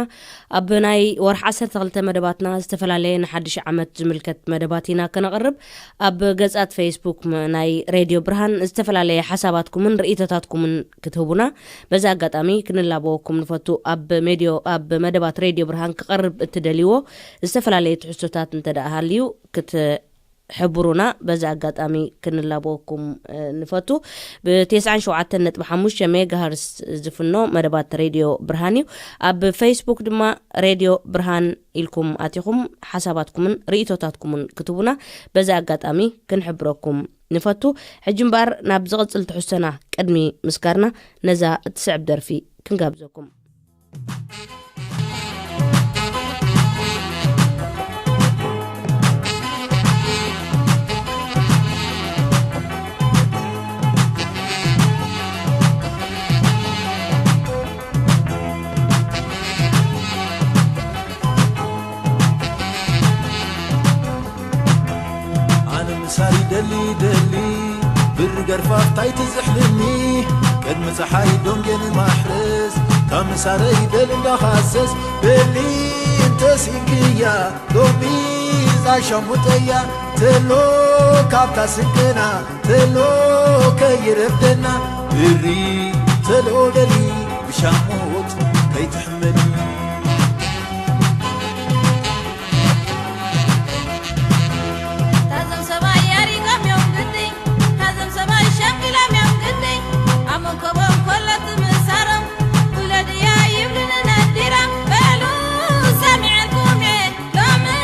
ኣብ ናይ ወርሒ ዓሰርተ ክልተ መደባትና ዝተፈላለየ ንሓድሽ ዓመት ዝምልከት መደባት ኢና ከነቕርብ። ኣብ ገጻት ፌስቡክ ም-፣ ናይ ሬድዮ ብርሃን ዝተፈላለየ ሓሳባትኩምን ርእይቶታትኩምን ክትህቡና በዚ ኣጋጣሚ ክንላበወኩም ንፈቱ። ኣብ ሜድዮ-፣ ኣብ መደባት ሬድዮ ብርሃን ክቐርብ እትደልይዎ ዝተፈላለየ ትሕዝቶታት እንተ ደኣ ሃልዩ ክት-፣ ሕብሩና በዚ ኣጋጣሚ ክንላበወኩም፣ እ፣ ንፈቱ። ብ-ትስዓን ሸውዓተን ነጥቢ ሓሙሽተ ሜጋሃርስ ዝፍኖ መደባት ሬድዮ ብርሃን እዩ። ኣብ ፌስቡክ ድማ ሬድዮ ብርሃን ኢልኩም ኣቲኹም ሓሳባትኩምን ርእይቶታትኩምን ክትቡና በዚ ኣጋጣሚ ክንሕብረኩም ንፈቱ። ሕጂ እምበኣር ናብ ዝቕጽል ትሕዝቶና ቅድሚ ምስጋርና ነዛ እትስዕብ ደርፊ ክንጋብዘኩም። ኣነ ምሳር ይደሊ ደሊ ብሪ ገርፋፍታይ ትዝሕልኒ ቅድሚ ፀሓይ ዶንጌን ማሕረስ ካብ ምሳረ ይደል እንዳኻሰስ በሊ እንተሲንክያ ሎሚ ዛሻሙጠያ ተሎ ካብታ ስንቅና ተሎ ከይረፍደና ብሪ ተሎ በሊ ብሻሙጥ ከይትሕመኒ። ታዞም ሰብኣይ ኣሪጎም እዮም ግዲ፣ ታዞም ሰብኣይ ሸንጊሎም እዮም ግዲ። ኣብ መንኮቦም ኮሎ ትምሳሮም፣ ውለድያ ይብሉኒ ነዲሮም። በሉ ሰሚዐልኩም እየ፣ ሎምስ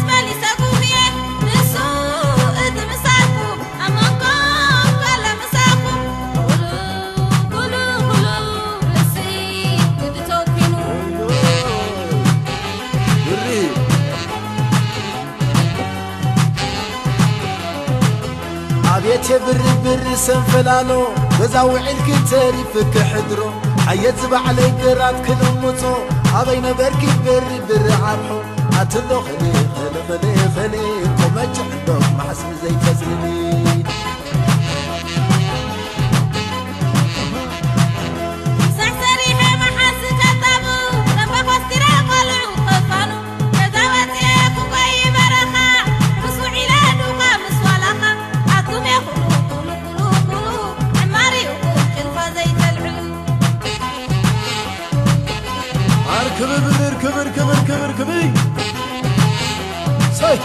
መሊሰኩም እየ። ንሱ እቲ ምሳርኩም፣ ኣብ መንኮም ኮሎ ምሳኩም። ኩሉ፣ ኩሉ፣ ኩሉ፣ ርእሲ ግዲ ተወኪሉ። ብሪ። ኣቤት የብርብር ሰንፈላሎ፣ በዛ ውዒልኪ ተሪፍኪ ሕድሮ። ሓየት ዝባዕለይ ግራት ክልምጾ፣ ኣበይ ነበርኪ ብርብር ዓርሖ? ኣትሎ ኸሌ፣ ኸሌ፣ ኸሌ፣ ኸሌ፣ ቆመጭ ዕንዶ ማሕስን ዘይተጽልሊ። ሳዕ ሰሪሐ መሓስ ከጣቡ፣ ነፋ ኮስቲረ ቆልዑ ከፋኑ፣ ገዛ ወፅኤ ክጎይ በረኻ፣ ምስ ውዒለ ዱኻ ምስ ዋላኻ፣ ኣቱም የኹሉ ኩሉ ኩሉ ኩሉ፣ ዕማሪኡ ጭልፋ ዘይተልዕሉ። ኣር ክብብር ክብር ክብር ክብር ክብር። ሰይ።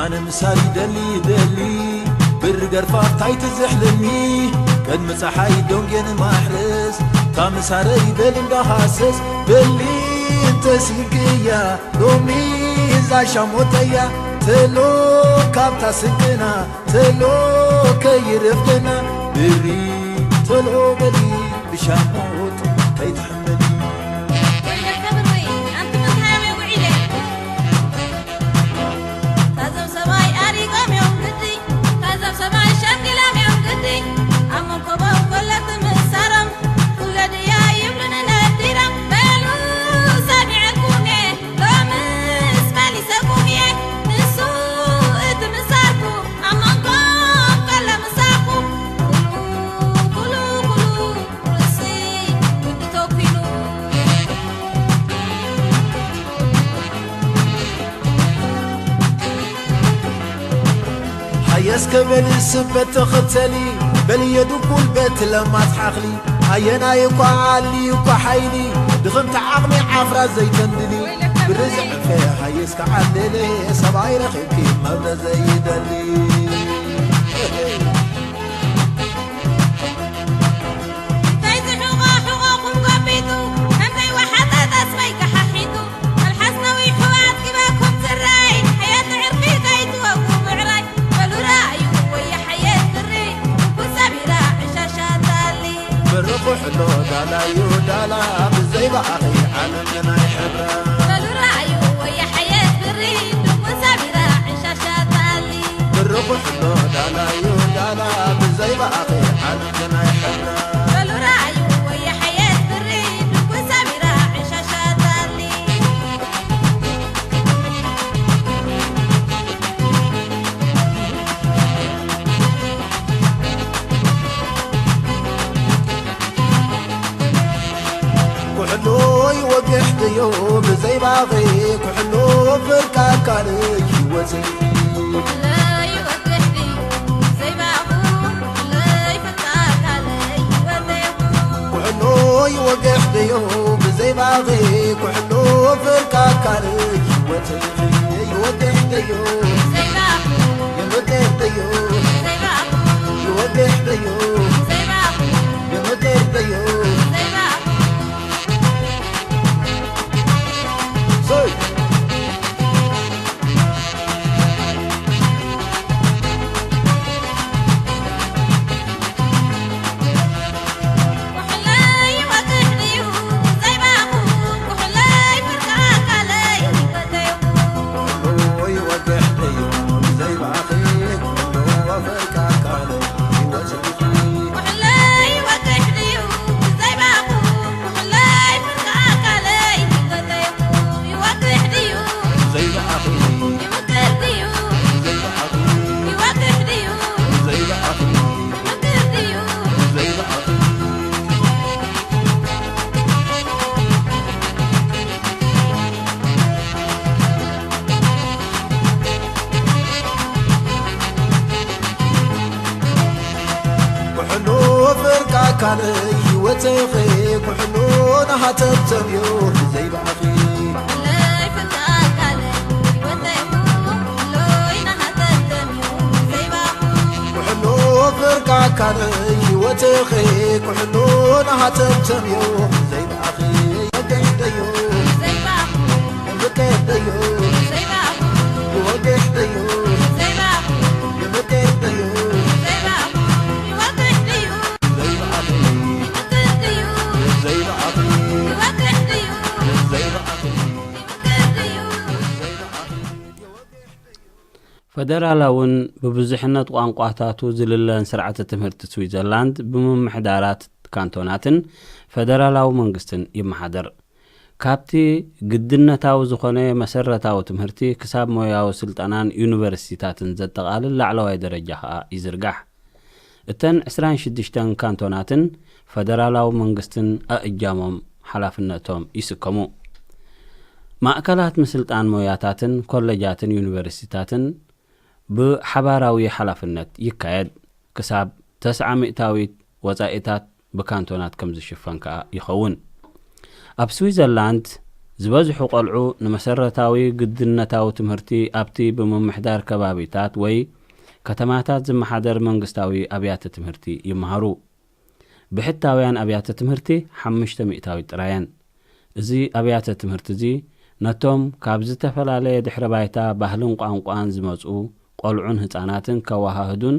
ኣነ ምሳር ይደሊ ደሊ ብር ገርፋፍታይ ትዝሕልኒ ቅድሚ ፀሓይ ዶንጌን ማሕረስ ታምሳረ ይደል እንዳኻሰስ በሊ እንተሲግያ ሎሚ እዛ ሻሞተያ ተሎ ካብታ ስንቅና ተሎ ከይረፍደና ብሪ ተሎ በሊ ብሻሞት ከይትሕመኒ። ወይለከ ብሪ ኣንቲ ምንታይ ኣበይ ውዒለ? ታዞም ሰብኣይ ኣሪጎም እዮም ግዲ፣ ታዞም ሰብኣይ ሸንጊሎም እዮም ግዲ። ኣብ መንኮቦም ኮሎ ትምሳሮም፣ ውለድያ ይብሉኒ ነዲሮም። በሉ ሰሚዐኩም እየ፣ ሎምስ መሊሰኩም እየ። ንሱ እቲ ምሳርኩም፣ ኣብ መንጎም ኮሎ ምሳኩም። ኩሉ፣ ኩሉ፣ ኩሉ፣ ርእሲ ግዲ ተኪሉ። ሃየስ ከበል ስበት ተኸተሊ፣ በልየ ድኩል በት ለማት ሓኽሊ። ኣየናይ እኳ ዓሊ እኳ ሓይሊ፣ ድኽምቲ ዓቕሚ ዓፍራ ዘይተንድሊ። ብርዚ ዕንፈ ሃየስ ከዓለለ፣ ሰብኣይ ረኺብኪ መብረ ዘይደሊ። እንታይ ዝሕቖ ሕቖኹም ጎቢጡ፣ እንታይ ወሓጠ ጠስመይ ከሓሒጡ። መልሓስ ነዊሑ ኣጥጊበኩም ዝረኣይ፣ ሓያት ዕርፊ ከይትወጉ ምዕራይ። በሉ ረኣዩ ወይ ሓየት ብሪ፣ ኩን ሰቢራ ዕሻሻ ታሊ። ብርኹ ሕሎ ዳላዩ ዳላ፣ ብዘይ ብኣኺ ዓለም ናይ ሕብራ። በሉ ረኣዩ ወይ ሓየት ብሪ፣ ኩን ሰቢራ ዕሻሻ ታሊ። ብርኹ ሕሎ ዳላዩ ዳላ፣ ብዘይ ብኣኺ ዓለም ናይ ሕብራ። ክሕድዮ ብዘይባኺ ኩሕኖ ፍርቃ ካልእ ህይወት። ኩሕኖ ይወግሕ ድዮ ብዘይባኺ ኩሕኖ ፍርቃ ካልእ ህይወት። ይወግሕ ድዮ ይወግሕ ድዮ ይወግሕ ድዮ ይወግሕ ድዮ። ኩሕኖ ፍርቃ ካልእ ህይወትኺ ኩሕኖ ናሃተብተብዮ ብዘይባኺ። ኩሕኖ ፍርቃ ካልእ ህይወትኺ ኩሕኖ ናሃተብተብዮ ብዘይባኺ። ይወግሕ ደዮ ይወግሕ ደዮ ይወግሕ ደዮ ይወግሕ ደዮ። ፈደራላውን ብብዙሕነት ቋንቋታቱ ዝልለን ስርዓተ ትምህርቲ ስዊዘርላንድ ብምምሕዳራት ካንቶናትን ፈደራላዊ መንግስትን ይመሓደር። ካብቲ ግድነታዊ ዝኾነ መሰረታዊ ትምህርቲ ክሳብ ሞያዊ ስልጠናን ዩኒቨርሲቲታትን ዘጠቓልል ላዕለዋይ ደረጃ ከኣ ይዝርጋሕ። እተን ዕስራን ሽዱሽተን ካንቶናትን ፈደራላዊ መንግስትን ኣእጃሞም ሓላፍነቶም ይስከሙ። ማእከላት ምስልጣን ሞያታትን ኮለጃትን ዩኒቨርሲቲታትን ብሓባራዊ ሓላፍነት ይካየድ። ክሳብ ተስዓ ሚእታዊት ወጻኢታት ብካንቶናት ከም ዝሽፈን ከኣ ይኸውን። ኣብ ስዊዘርላንድ ዝበዝሑ ቆልዑ ንመሰረታዊ ግድነታዊ ትምህርቲ ኣብቲ ብምምሕዳር ከባቢታት ወይ ከተማታት ዝመሓደር መንግስታዊ ኣብያተ ትምህርቲ ይመሃሩ። ብሕታውያን ኣብያተ ትምህርቲ ሓሙሽተ ሚእታዊት ጥራየን። እዚ ኣብያተ ትምህርቲ እዚ ነቶም ካብ ዝተፈላለየ ድሕረ ባይታ ባህልን ቋንቋን ዝመጹ ቆልዑን ህጻናትን ከወሃህዱን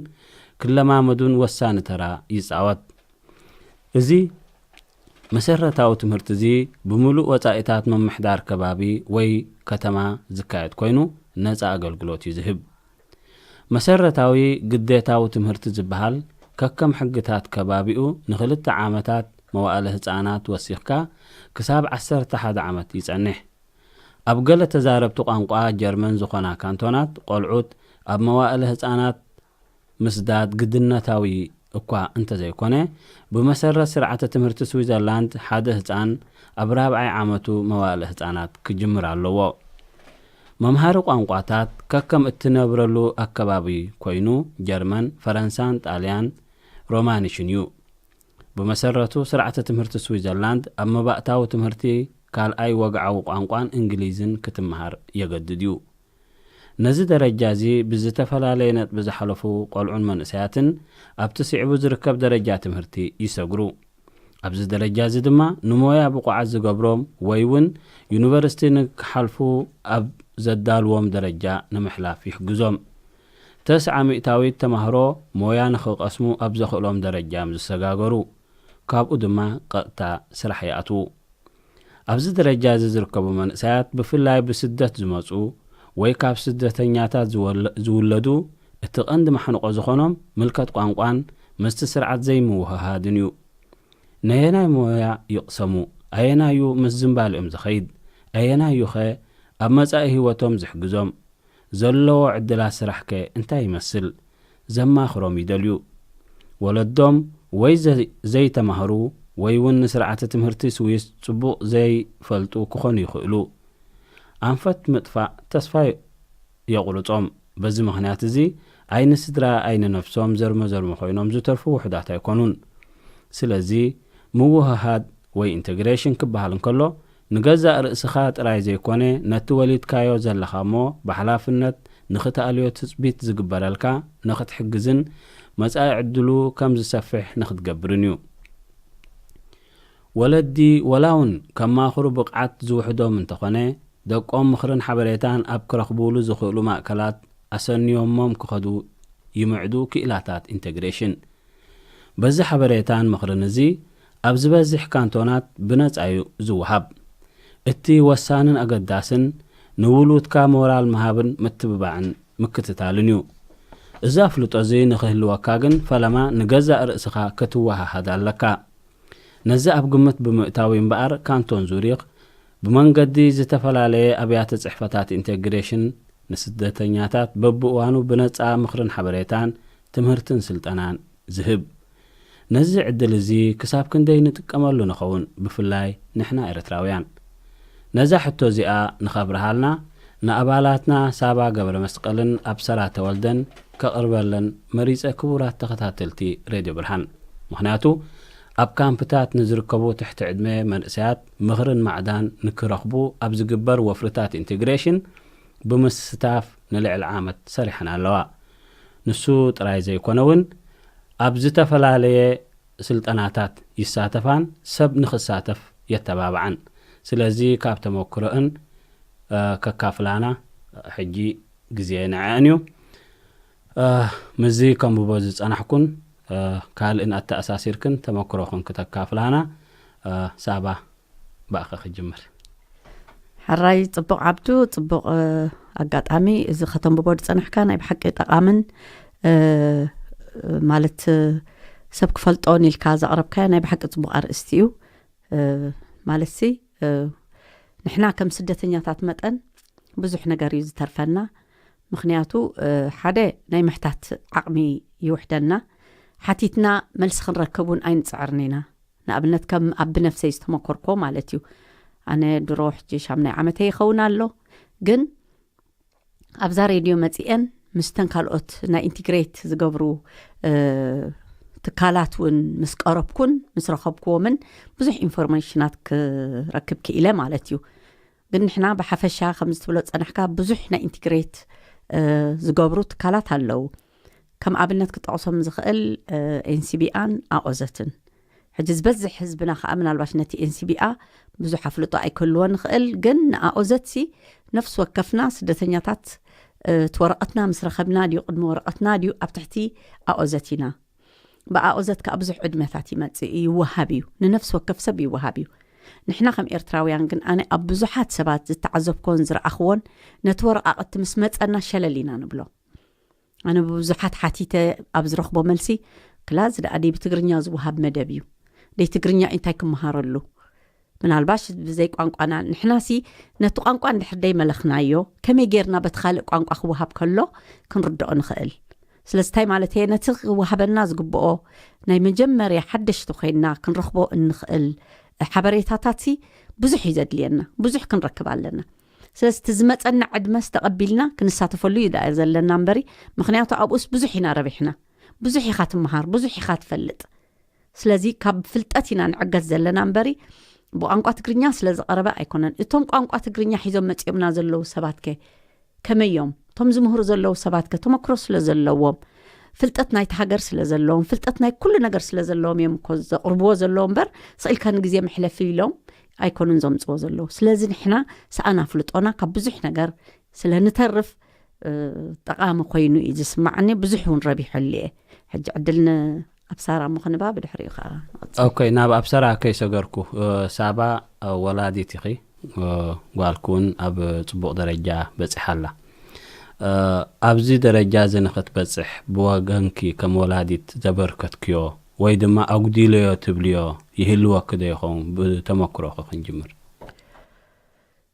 ክለማመዱን ወሳኒ ተራ ይጻወት። እዚ መሰረታዊ ትምህርቲ እዚ ብምሉእ ወጻኢታት ምምሕዳር ከባቢ ወይ ከተማ ዝካየድ ኮይኑ ነጻ ኣገልግሎት እዩ ዝህብ። መሰረታዊ ግዴታዊ ትምህርቲ ዝበሃል ከከም ሕግታት ከባቢኡ ንኽልተ ዓመታት መዋእለ ህጻናት ወሲኽካ ክሳብ ዓሰርተ ሓደ ዓመት ይጸንሕ። ኣብ ገለ ተዛረብቲ ቋንቋ ጀርመን ዝኾና ካንቶናት ቆልዑት ኣብ መዋእለ ህጻናት ምስዳድ ግድነታዊ እኳ እንተዘይኮነ፣ ብመሰረት ስርዓተ ትምህርቲ ስዊዘርላንድ ሓደ ህጻን ኣብ ራብዓይ ዓመቱ መዋእለ ህጻናት ክጅምር ኣለዎ። መምሃሪ ቋንቋታት ከከም እትነብረሉ ኣከባቢ ኮይኑ ጀርመን፣ ፈረንሳን ጣልያን ሮማኒሽን እዩ። ብመሰረቱ ስርዓተ ትምህርቲ ስዊዘርላንድ ኣብ መባእታዊ ትምህርቲ ካልኣይ ወግዓዊ ቋንቋን እንግሊዝን ክትመሃር የገድድ እዩ። ነዚ ደረጃ እዚ ብዝተፈላለየ ነጥቢ ዝሓለፉ ቆልዑን መንእሰያትን ኣብቲ ስዒቡ ዝርከብ ደረጃ ትምህርቲ ይሰግሩ። ኣብዚ ደረጃ እዚ ድማ ንሞያ ብቑዓት ዝገብሮም ወይ እውን ዩኒቨርሲቲ ንክሓልፉ ኣብ ዘዳልዎም ደረጃ ንምሕላፍ ይሕግዞም። ተስዓ ሚእታዊት ተማህሮ ሞያ ንኽቐስሙ ኣብ ዘኽእሎም ደረጃ እዮም ዝሰጋገሩ። ካብኡ ድማ ቀጥታ ስራሕ ይኣትዉ። ኣብዚ ደረጃ እዚ ዝርከቡ መንእሰያት ብፍላይ ብስደት ዝመጹ ወይ ካብ ስደተኛታት ዝወለ- ዝውለዱ እቲ ቀንዲ ማሕንቆ ዝኾኖም ምልከት ቋንቋን ምስቲ ስርዓት ዘይምውህሃድን እዩ። ነየናይ ሞያ ይቕሰሙ? ኣየናዩ ምስ ዝንባልኦም ዝኸይድ? ኣየናዩኸ ኣብ መጻኢ ህይወቶም ዝሕግዞም? ዘለዎ ዕድላት ስራሕከ እንታይ ይመስል? ዘማኽሮም ይደልዩ። ወለዶም ወይ ዘ- ዘይተማህሩ ወይ እውን ንስርዓተ ትምህርቲ ስዊስ ጽቡቕ ዘይፈልጡ ክኾኑ ይኽእሉ። ኣንፈት ምጥፋእ ተስፋ የቑርጾም። በዚ ምኽንያት እዚ ኣይንስድራ ኣይንነፍሶም ዘርመ ዘርመ ኮይኖም ዝተርፉ ውሑዳት ኣይኮኑን። ስለዚ ምውህሃድ ወይ ኢንተግሬሽን ክበሃል እንከሎ ንገዛእ ርእስኻ ጥራይ ዘይኮነ ነቲ ወሊድካዮ ዘለኻ እሞ ብሓላፍነት ንኽትኣልዮ ትጽቢት ዝግበረልካ ንኽትሕግዝን መጻኢ ዕድሉ ከም ዝሰፍሕ ንኽትገብርን እዩ። ወለዲ ወላ እውን ከማኽሩ ብቕዓት ዝውሕዶም እንተኾነ ደቆም ምኽርን ሓበሬታን ኣብ ክረኽቡሉ ዝኽእሉ ማእከላት ኣሰንዮሞም ክኸዱ ይምዕዱ ክኢላታት ኢንተግሬሽን። በዚ ሓበሬታን ምኽርን እዚ ኣብ ዝበዝሕ ካንቶናት ብነጻ እዩ ዝወሃብ። እቲ ወሳንን ኣገዳስን ንውሉድካ ሞራል ምሃብን ምትብባዕን ምክትታልን እዩ። እዚ ኣፍልጦ እዚ ንኽህልወካ ግን ፈለማ ንገዛእ ርእስኻ ክትወሃሃድ ኣለካ። ነዚ ኣብ ግምት ብምእታው እምበኣር ካንቶን ዙሪኽ ብመንገዲ ዝተፈላለየ ኣብያተ ጽሕፈታት ኢንቴግሬሽን ንስደተኛታት በብእዋኑ ብነጻ ምኽርን ሓበሬታን ትምህርትን ስልጠናን ዝህብ። ነዚ ዕድል እዚ ክሳብ ክንደይ ንጥቀመሉ ንኸውን፣ ብፍላይ ንሕና ኤርትራውያን? ነዛ ሕቶ እዚኣ ንኸብርሃልና ንኣባላትና ሳባ ገብረ መስቀልን ኣብሰራ ተወልደን ከቕርበለን መሪጸ፣ ክቡራት ተኸታተልቲ ሬድዮ ብርሃን። ምኽንያቱ ኣብ ካምፕታት ንዝርከቡ ትሕቲ ዕድመ መንእሰያት ምኽርን ማዕዳን ንክረኽቡ ኣብ ዝግበር ወፍርታት ኢንቴግሬሽን ብምስታፍ ንልዕሊ ዓመት ሰሪሐን ኣለዋ። ንሱ ጥራይ ዘይኮነ እውን ኣብ ዝተፈላለየ ስልጠናታት ይሳተፋን ሰብ ንኽሳተፍ የተባብዓን። ስለዚ ካብ ተመክሮእን ከካፍላና ሕጂ ግዜ ንዐን እዩ። ምስዚ ከንብቦ ዝጸናሕኩን ካልእን ኣተኣሳሲርክን ተመክሮኽን ክተካፍላና፣ ሳባ፣ ብኣኸ ክጅምር። ሕራይ ጽቡቕ ዓብዱ፣ ጽቡቕ ኣጋጣሚ። እዚ ከተንብቦ ዝጸናሕካ ናይ ብሓቂ ጠቓምን ማለት ሰብ ክፈልጦን ኢልካ ዘቕረብካዮ ናይ ብሓቂ ጽቡቕ ኣርእስቲ እዩ። ማለት ሲ ንሕና ከም ስደተኛታት መጠን ብዙሕ ነገር እዩ ዝተርፈና። ምኽንያቱ ሓደ ናይ ምሕታት ዓቕሚ ይውሕደና። ሓቲትና መልሲ ክንረክብ እውን ኣይንጽዕርን ኢና። ንኣብነት ከም ኣብ ብነፍሰይ ዝተመኮርኮ ማለት እዩ። ኣነ ድሮ ሕጂ ሻምናይ ዓመተይ ይኸውን ኣሎ። ግን ኣብዛ ሬድዮ መጺኤን ምስተን ካልኦት ናይ ኢንቲግሬት ዝገብሩ ትካላት እውን ምስ ቀረብኩን ምስ ረኸብክዎምን ብዙሕ ኢንፎርሜሽናት ክረክብ ክኢለ ማለት እዩ። ግን ንሕና ብሓፈሻ ከምዚ ትብሎ ዝጸናሕካ ብዙሕ ናይ ኢንቲግሬት ዝገብሩ ትካላት ኣለዉ። ከም ኣብነት ክጠቕሶም ዝኽእል ኤንሲቢኣን ኣኦዘትን። ሕጂ ዝበዝሕ ህዝብና ከዓ ምናልባሽ ነቲ ኤንሲቢኣ ብዙሕ ኣፍልጦ ኣይክህልዎ ንኽእል። ግን ንኣኦዘትሲ ነፍሲ ወከፍና ስደተኛታት እቲ ወረቐትና ምስ ረኸብና ድዩ ቅድሚ ወረቐትና ድዩ ኣብ ትሕቲ ኣኦዘት ኢና። ብኣኦዘት ከዓ ብዙሕ ዕድመታት ይመጽእ ይወሃብ እዩ፣ ንነፍሲ ወከፍ ሰብ ይወሃብ እዩ። ንሕና ከም ኤርትራውያን ግን ኣነ ኣብ ብዙሓት ሰባት ዝተዓዘብኮን ዝረኣኽዎን ነቲ ወረቓቕቲ ምስ መጸና ሸለል ኢና ንብሎ። ኣነ ብብዙሓት ሓቲተ ኣብ ዝረኽቦ መልሲ ክላ እዚ ደኣ ደይ ብትግርኛ ዝወሃብ መደብ እዩ፣ ደይ ትግርኛ እንታይ ክመሃረሉ? ምናልባሽ ብዘይ ቋንቋና ንሕናሲ ነቲ ቋንቋ እንድሕር ደይ መለኽናዮ ከመይ ጌርና በቲ ካልእ ቋንቋ ክወሃብ ከሎ ክንርድኦ ንኽእል? ስለዚ እንታይ ማለት እየ? ነቲ ክወሃበና ዝግብኦ ናይ መጀመርያ ሓደሽቲ ኮይንና ክንረኽቦ እንኽእል ሓበሬታታትሲ ብዙሕ እዩ ዘድልየና፣ ብዙሕ ክንረክብ ኣለና። ስለዚ እቲ ዝመፀና ዕድመስ ተቐቢልና ክንሳተፈሉ እዩ ደኣ ዘለና እምበሪ፣ ምኽንያቱ ኣብኡስ ብዙሕ ኢና ረቢሕና። ብዙሕ ኢኻ ትመሃር፣ ብዙሕ ኢኻ ትፈልጥ። ስለዚ ካብ ፍልጠት ኢና ንዕገት ዘለና እምበሪ ብቋንቋ ትግርኛ ስለ ዝቐረበ ኣይኮነን። እቶም ቋንቋ ትግርኛ ሒዞም መፂኦምና ዘለዉ ሰባት ከ ከመይ እዮም? እቶም ዝምህሩ ዘለዉ ሰባት ከ ተመክሮ ስለ ዘለዎም፣ ፍልጠት ናይቲ ሃገር ስለ ዘለዎም፣ ፍልጠት ናይ ኩሉ ነገር ስለ ዘለዎም እዮም እኮ ዘቕርብዎ ዘለዉ እምበር ስቕ ኢልካ ንግዜ መሕለፊ ኢሎም ኣይኮኑን ዘምፅዎ ዘለዉ። ስለዚ ንሕና ሰኣን ኣፍልጦና ካብ ብዙሕ ነገር ስለ ንተርፍ ጠቓሚ ኮይኑ እዩ ዝስማዓኒ። ብዙሕ እውን ረቢሐሉ እየ። ሕጂ ዕድል ንኣብሳራ እሞ ክንባ ብድሕሪኡ ከዓ ንቐፅል። ኦኬ፣ ናብ ኣብሰራ ከይሰገርኩ፣ ሳባ ወላዲት ኢኺ፣ ጓልኪ እውን ኣብ ፅቡቕ ደረጃ በፂሓ ኣላ። ኣብዚ ደረጃ እዚ ንኽትበፅሕ ብወገንኪ ከም ወላዲት ዘበርከትክዮ ወይ ድማ ኣጉዲለዮ ትብልዮ ይህልወኪ ዶ ይኸውን? ብተመክሮኺ ክንጅምር።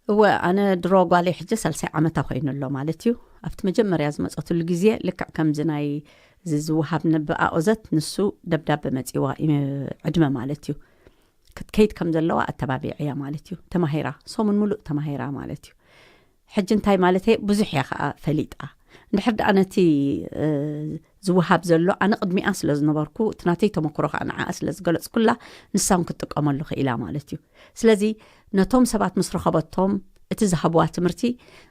እወ፣ ኣነ ድሮ ጓለይ ሕጂ ሳልሳይ ዓመታ ኮይኑ ኣሎ ማለት እዩ። ኣብቲ መጀመርያ ዝመጸትሉ ግዜ ልክዕ ከምዚ ናይ እዚ ዝወሃብ ንብኣኦዘት ንሱ ደብዳበ መጺዋ ይ- ዕድመ ማለት እዩ። ክትከይድ ከም ዘለዋ ኣተባቢዐያ ማለት እዩ። ተማሂራ፣ ሰሙን ሙሉእ ተማሂራ ማለት እዩ። ሕጂ እንታይ ማለት እየ? ብዙሕ እያ ከዓ ፈሊጣ። እንድሕር ደኣ ነቲ፣ እ፣ ዝወሃብ ዘሎ ኣነ ቅድሚኣ ስለ ዝነበርኩ፣ እቲ ናተይ ተመክሮ ከዓ ንዓኣ ስለ ዝገለጽኩላ፣ ንሳ እውን ክትጥቀመሉ ክኢላ ማለት እዩ። ስለዚ ነቶም ሰባት ምስ ረኸበቶም፣ እቲ ዝሃብዋ ትምህርቲ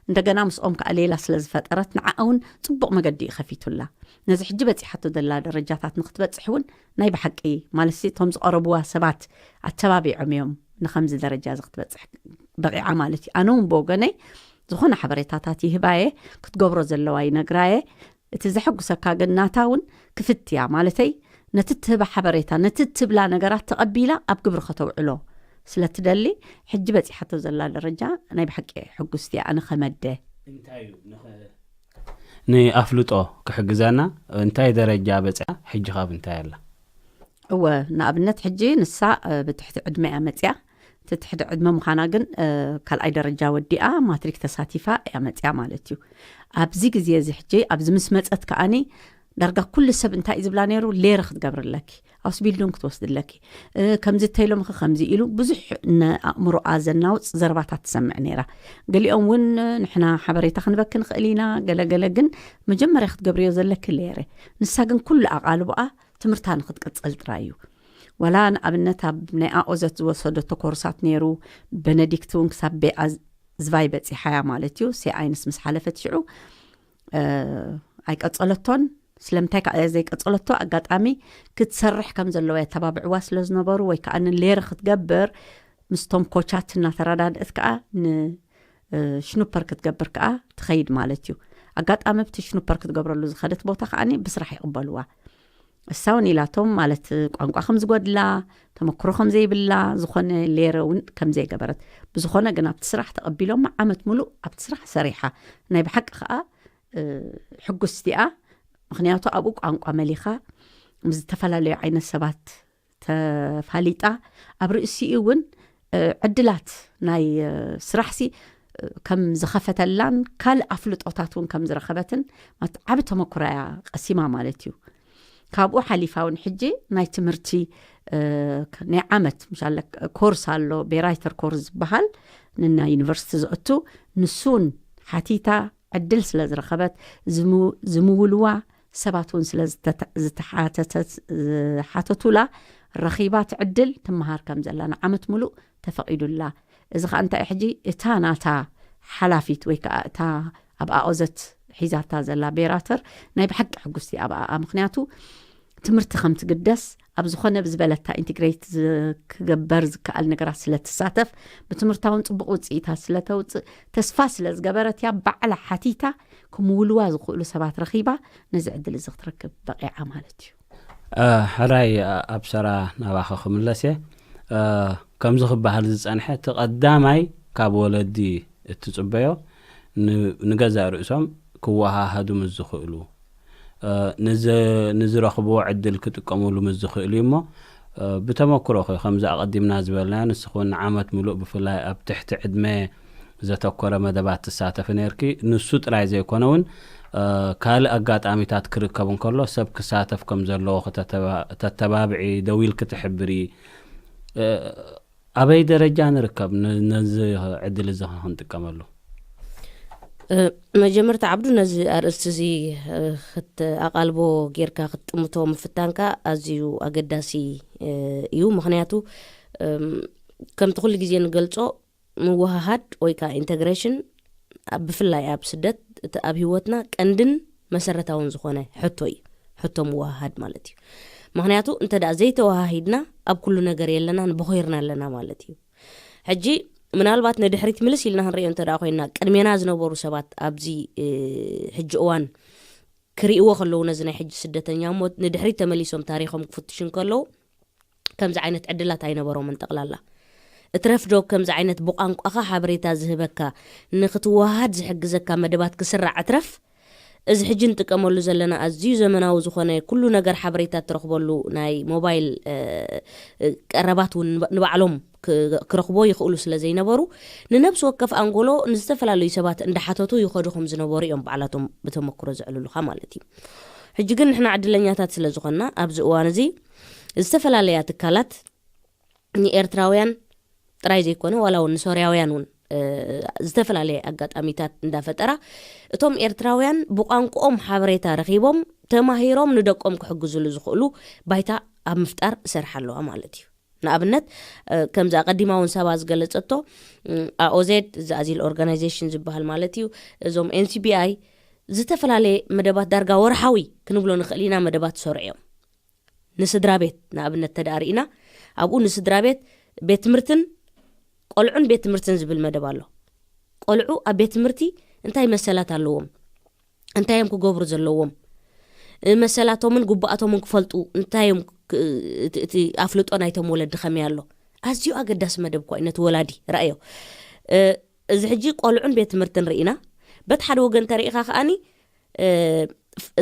እንደገና ምስኦም ከዓ ሌላ ስለ ዝፈጠረት፣ ንዓኣ እውን ጽቡቕ መገዲ እዩ ከፊቱላ። ነዚ ሕጂ በጺሓቶ ዘላ ደረጃታት ንክትበጽሕ እውን ናይ ብሓቂ፣ ማለትሲ እቶም ዝቐረብዋ ሰባት ኣተባቢዖም እዮም ንከምዚ ደረጃ እዚ ክትበጽሕ በቒዓ ማለት እዩ። ኣነ እውን ብወገነይ ዝኾነ ሓበሬታታት ይህባየ፣ ክትገብሮ ዘለዋ ይነግራየ። እቲ ዘሐጉሰካ ግን ናታ እውን ክፍት እያ፣ ማለተይ ነቲ ትህባ ሓበሬታ፣ ነቲ ትብላ ነገራት ተቐቢላ ኣብ ግብሪ ከተውዕሎ ስለ ትደሊ፣ ሕጂ በጺሓቶ ዘላ ደረጃ ናይ ብሓቂ ሕጉስቲ እያ፣ ኣነ ከመደ። እንታይ እዩ ንኸ- ንኣፍልጦ ክሕግዘና እንታይ ደረጃ በፂኣ፣ ሕጂ ካብ እንታይ ኣላ? እወ፣ ንኣብነት ሕጂ ንሳ፣ እ፣ ብትሕቲ ዕድመ እያ መፅያ። እቲ ትሕቲ ዕድመ ምዃና ግን፣ እ፣ ካልኣይ ደረጃ ወዲኣ ማትሪክ ተሳቲፋ እያ መፅያ ማለት እዩ። ኣብዚ ግዜ እዚ ሕጂ ኣብዚ ምስ መፀት ከኣኒ ዳርጋ ኩሉ ሰብ እንታይ እዩ ዝብላ ነይሩ? ሌረ ክትገብርለኪ፣ ኣውስቢልዱን ክትወስድለኪ፣ እ፣ ከምዚ ተይሎምኺ ከምዚ ኢሉ ብዙሕ ንኣእምሮኣ ዘናውፅ ዘረባታት ትሰምዕ ነይራ። ገሊኦም እውን ንሕና ሓበሬታ ክንበኪ ንኽእል ኢና፣ ገለገለ ግን መጀመርያ ክትገብርዮ ዘለኪ ሌረ። ንሳ ግን ኩሉ ኣቓልቦኣ ትምህርታ ንክትቅፅል ጥራይ እዩ። ዋላ ንኣብነት ኣብ ናይ ኣኦዘት ዝወሰደቶ ኮርሳት ነይሩ። በነዲክት እውን ክሳብ ቤኣ ዝባይ በፂሓያ ማለት እዩ። ሴኣይንስ ምስ ሓለፈት ሽዑ፣ እ፣ ኣይቀፀለቶን። ስለምንታይ ከዓ ዘይቀፀለቶ? ኣጋጣሚ ክትሰርሕ ከም ዘለዋ የተባብዕዋ ስለ ዝነበሩ፣ ወይ ከዓ ንሌረ ክትገብር ምስቶም ኮቻት እናተረዳድእት ከዓ ን፣ እ፣ ሽኑፐር ክትገብር ከዓ ትኸይድ ማለት እዩ። ኣጋጣሚ ብቲ ሽኑፐር ክትገብረሉ ዝኸደት ቦታ ከዓኒ ብስራሕ ይቕበልዋ። እሳ እውን ኢላቶም ማለት ቋንቋ ከም ዝጎድላ፣ ተመክሮ ከም ዘይብላ፣ ዝኾነ ሌረ እውን ከም ዘይገበረት። ብዝኾነ ግን ኣብቲ ስራሕ ተቐቢሎም ዓመት ሙሉእ ኣብቲ ስራሕ ሰሪሓ። ናይ ብሓቂ ከዓ፣ እ፣ ሕጉስቲ እያ። ምኽንያቱ ኣብኡ ቋንቋ መሊኻ ምስ ዝተፈላለዩ ዓይነት ሰባት ተፋሊጣ፣ ኣብ ርእሲኡ እውን፣ እ፣ ዕድላት ናይ፣ እ፣ ስራሕሲ፣ እ፣ ከም ዝኸፈተላን ካልእ ኣፍልጦታት እውን ከም ዝረኸበትን ማለት ዓቢ ተመክሮ እያ ቀሲማ ማለት እዩ። ካብኡ ሓሊፋ እውን ሕጂ ናይ ትምህርቲ፣ እ፣ ናይ ዓመት ምሻለ ኮርስ ኣሎ፣ ቤራይተር ኮርስ ዝበሃል ንና ዩኒቨርሲቲ ዘእቱ፣ ንሱ እውን ሓቲታ ዕድል ስለ ዝረኸበት፣ ዝሙ-፣ ዝምውልዋ ሰባት እውን ስለ ዝተተ-፣ ዝተሓተተት-፣ ዝሓተቱላ ረኺባ እቲ ዕድል ትመሃር ከም ዘላ ንዓመት ሙሉእ ተፈቒዱላ። እዚ ኸዓ እንታይ እዩ ሕጂ እታ ናታ ሓላፊት ወይ ከዓ እታ ኣብ ኣኦዘት ሒዛታ ዘላ ቤራተር ናይ ብሓቂ ሕጉስቲ ኣብኣ። ምኽንያቱ ትምህርቲ ከም ትግደስ ኣብ ዝኾነ ብዝበለታ ኢንቲግሬት ዝ-፣ ክገበር ዝከኣል ነገራት ስለ ትሳተፍ ብትምህርታውን ጽቡቕ ውፅኢታት ስለ ተውፅእ ተስፋ ስለ ዝገበረት እያ ባዕላ ሓቲታ ክምውልዋ ዝኽእሉ ሰባት ረኺባ ነዚ ዕድል እዚ ክትረክብ በቂዓ ማለት እዩ። እ፣ ሕራይ፣ እ፣ ኣብ ሰራ ናባኸ ክምለስ እየ። እ፣ ከምዚ ክበሃል ዝጸንሐ እቲ ቀዳማይ ካብ ወለዲ እትጽበዮ ን-፣ ንገዛእ ርእሶም ክወሃሃዱ ምስ ዝኽእሉ፣ እ፣ ንዝ-፣ ንዝረኽብዎ ዕድል ክጥቀሙሉ ምስ ዝኽእሉ እዩ እሞ፣ እ፣ ብተመክሮ ኸ ከምዚ ኣቐዲምና ዝበልናዮ ንስኽውን ንዓመት ምሉእ ብፍላይ ኣብ ትሕቲ ዕድመ ዘተኮረ መደባት ትሳተፊ ነርኪ። ንሱ ጥራይ ዘይኮነ እውን፣ እ፣ ካልእ ኣጋጣሚታት ክርከብ እንከሎ ሰብ ክሳተፍ ከም ዘለዎ ክተተባ-፣ ተተባብዒ፣ ደው ኢልኪ ትሕብሪ። እ፣ ኣበይ ደረጃ ንርከብ ነ-፣ ነዚ ዕድል እዚ ክንጥቀመሉ? እ፣ መጀመርታ ዓብዱ ነዚ ኣርእስቲ እዚ፣ እ፣ ክት-፣ ኣቓልቦ ጌርካ ክትጥምቶ ምፍታንካ ኣዝዩ ኣገዳሲ፣ እ፣ እዩ። ምኽንያቱ፣ እም፣ ከምቲ ኩሉ ግዜ ንገልጾ ምውሃሃድ ወይ ከዓ ኢንተግሬሽን ኣብ፣ ብፍላይ ኣብ ስደት እቲ ኣብ ህይወትና ቀንድን መሰረታውን ዝኾነ ሕቶ እዩ። ሕቶ ምውሃሃድ ማለት እዩ። ምኽንያቱ እንተ ደኣ ዘይተወሃሂድና ኣብ ኩሉ ነገር የለናን፣ ቦኾይርና ኣለና ማለት እዩ። ሕጂ ምናልባት ንድሕሪት ምልስ ኢልና ክንሪኦ እንተ ደኣ ኮይና ቅድሜና ዝነበሩ ሰባት ኣብዚ፣ እ፣ ሕጂ እዋን ክርእይዎ ከለዉ ነዚ ናይ ሕጂ ስደተኛ እሞ ንድሕሪት ተመሊሶም ታሪኾም ክፍትሹ እንከለዉ ከምዚ ዓይነት ዕድላት ኣይነበሮምን ጠቕላላ። እትረፍ ዶ ከምዚ ዓይነት ብቋንቋኻ ሓበሬታ ዝህበካ ንክትወሃሃድ ዝሕግዘካ መደባት ክስራዕ እትረፍ እዚ ሕጂ ንጥቀመሉ ዘለና ኣዝዩ ዘመናዊ ዝኾነ ኩሉ ነገር ሓበሬታ እትረኽበሉ ናይ ሞባይል፣ እ፣ እ፣ ቀረባት እውን ንባ-፣ ንባዕሎም ክ-፣ ክረኽቦ ይኽእሉ ስለ ዘይነበሩ ንነብሲ ወከፍ ኣንጎሎ ንዝተፈላለዩ ሰባት እንዳሓተቱ ይኸዱ ከም ዝነበሩ እዮም ባዕላቶም ብተመክሮ ዘዕልሉኻ ማለት እዩ። ሕጂ ግን ንሕና ዕድለኛታት ስለ ዝኾንና ኣብዚ እዋን እዚ ዝተፈላለያ ትካላት ንኤርትራውያን ጥራይ ዘይኮነ ዋላ እውን ንሶርያውያን እውን እ፣ ዝተፈላለየ ኣጋጣሚታት እንዳፈጠራ እቶም ኤርትራውያን ብቋንቋኦም ሓበሬታ ረኺቦም ተማሂሮም ንደቆም ክሕግዙሉ ዝኽእሉ ባይታ ኣብ ምፍጣር እሰርሓ ኣለዋ ማለት እዩ። ንኣብነት እ፣ ከምዚ ኣቐዲማ እውን ሰባ ዝገለጸቶ እ፣ ኣኦዜድ እዚ ኣዚል ኦርጋናይዜሽን ዝበሃል ማለት እዩ። እዞም ኤንሲቢኣይ ዝተፈላለየ መደባት ዳርጋ ወርሓዊ ክንብሎ ንኽእል ኢና መደባት ይሰርዑ እዮም። ንስድራ ቤት ንኣብነት ተዳርኢና ኣብኡ ንስድራ ቤት ቤት ትምህርትን ቆልዑን ቤት ትምህርትን ዝብል መደብ ኣሎ። ቆልዑ ኣብ ቤት ትምህርቲ እንታይ መሰላት ኣለዎም፣ እንታይ እዮም ክገብሩ ዘለዎም፣ እ፣ መሰላቶምን ጉባኣቶምን ክፈልጡ እንታይ እዮም ክ- እቲ- እቲ ኣፍልጦ ናይቶም ወለዲ ከመይ ኣሎ። ኣዝዩ ኣገዳሲ መደብ እኳ እዩ ነቲ ወላዲ ረኣዮ። እ፣ እዚ ሕጂ ቆልዑን ቤት ትምህርትን ርኢና፣ በት ሓደ ወገን ተሪኢኻ ከኣኒ እ፣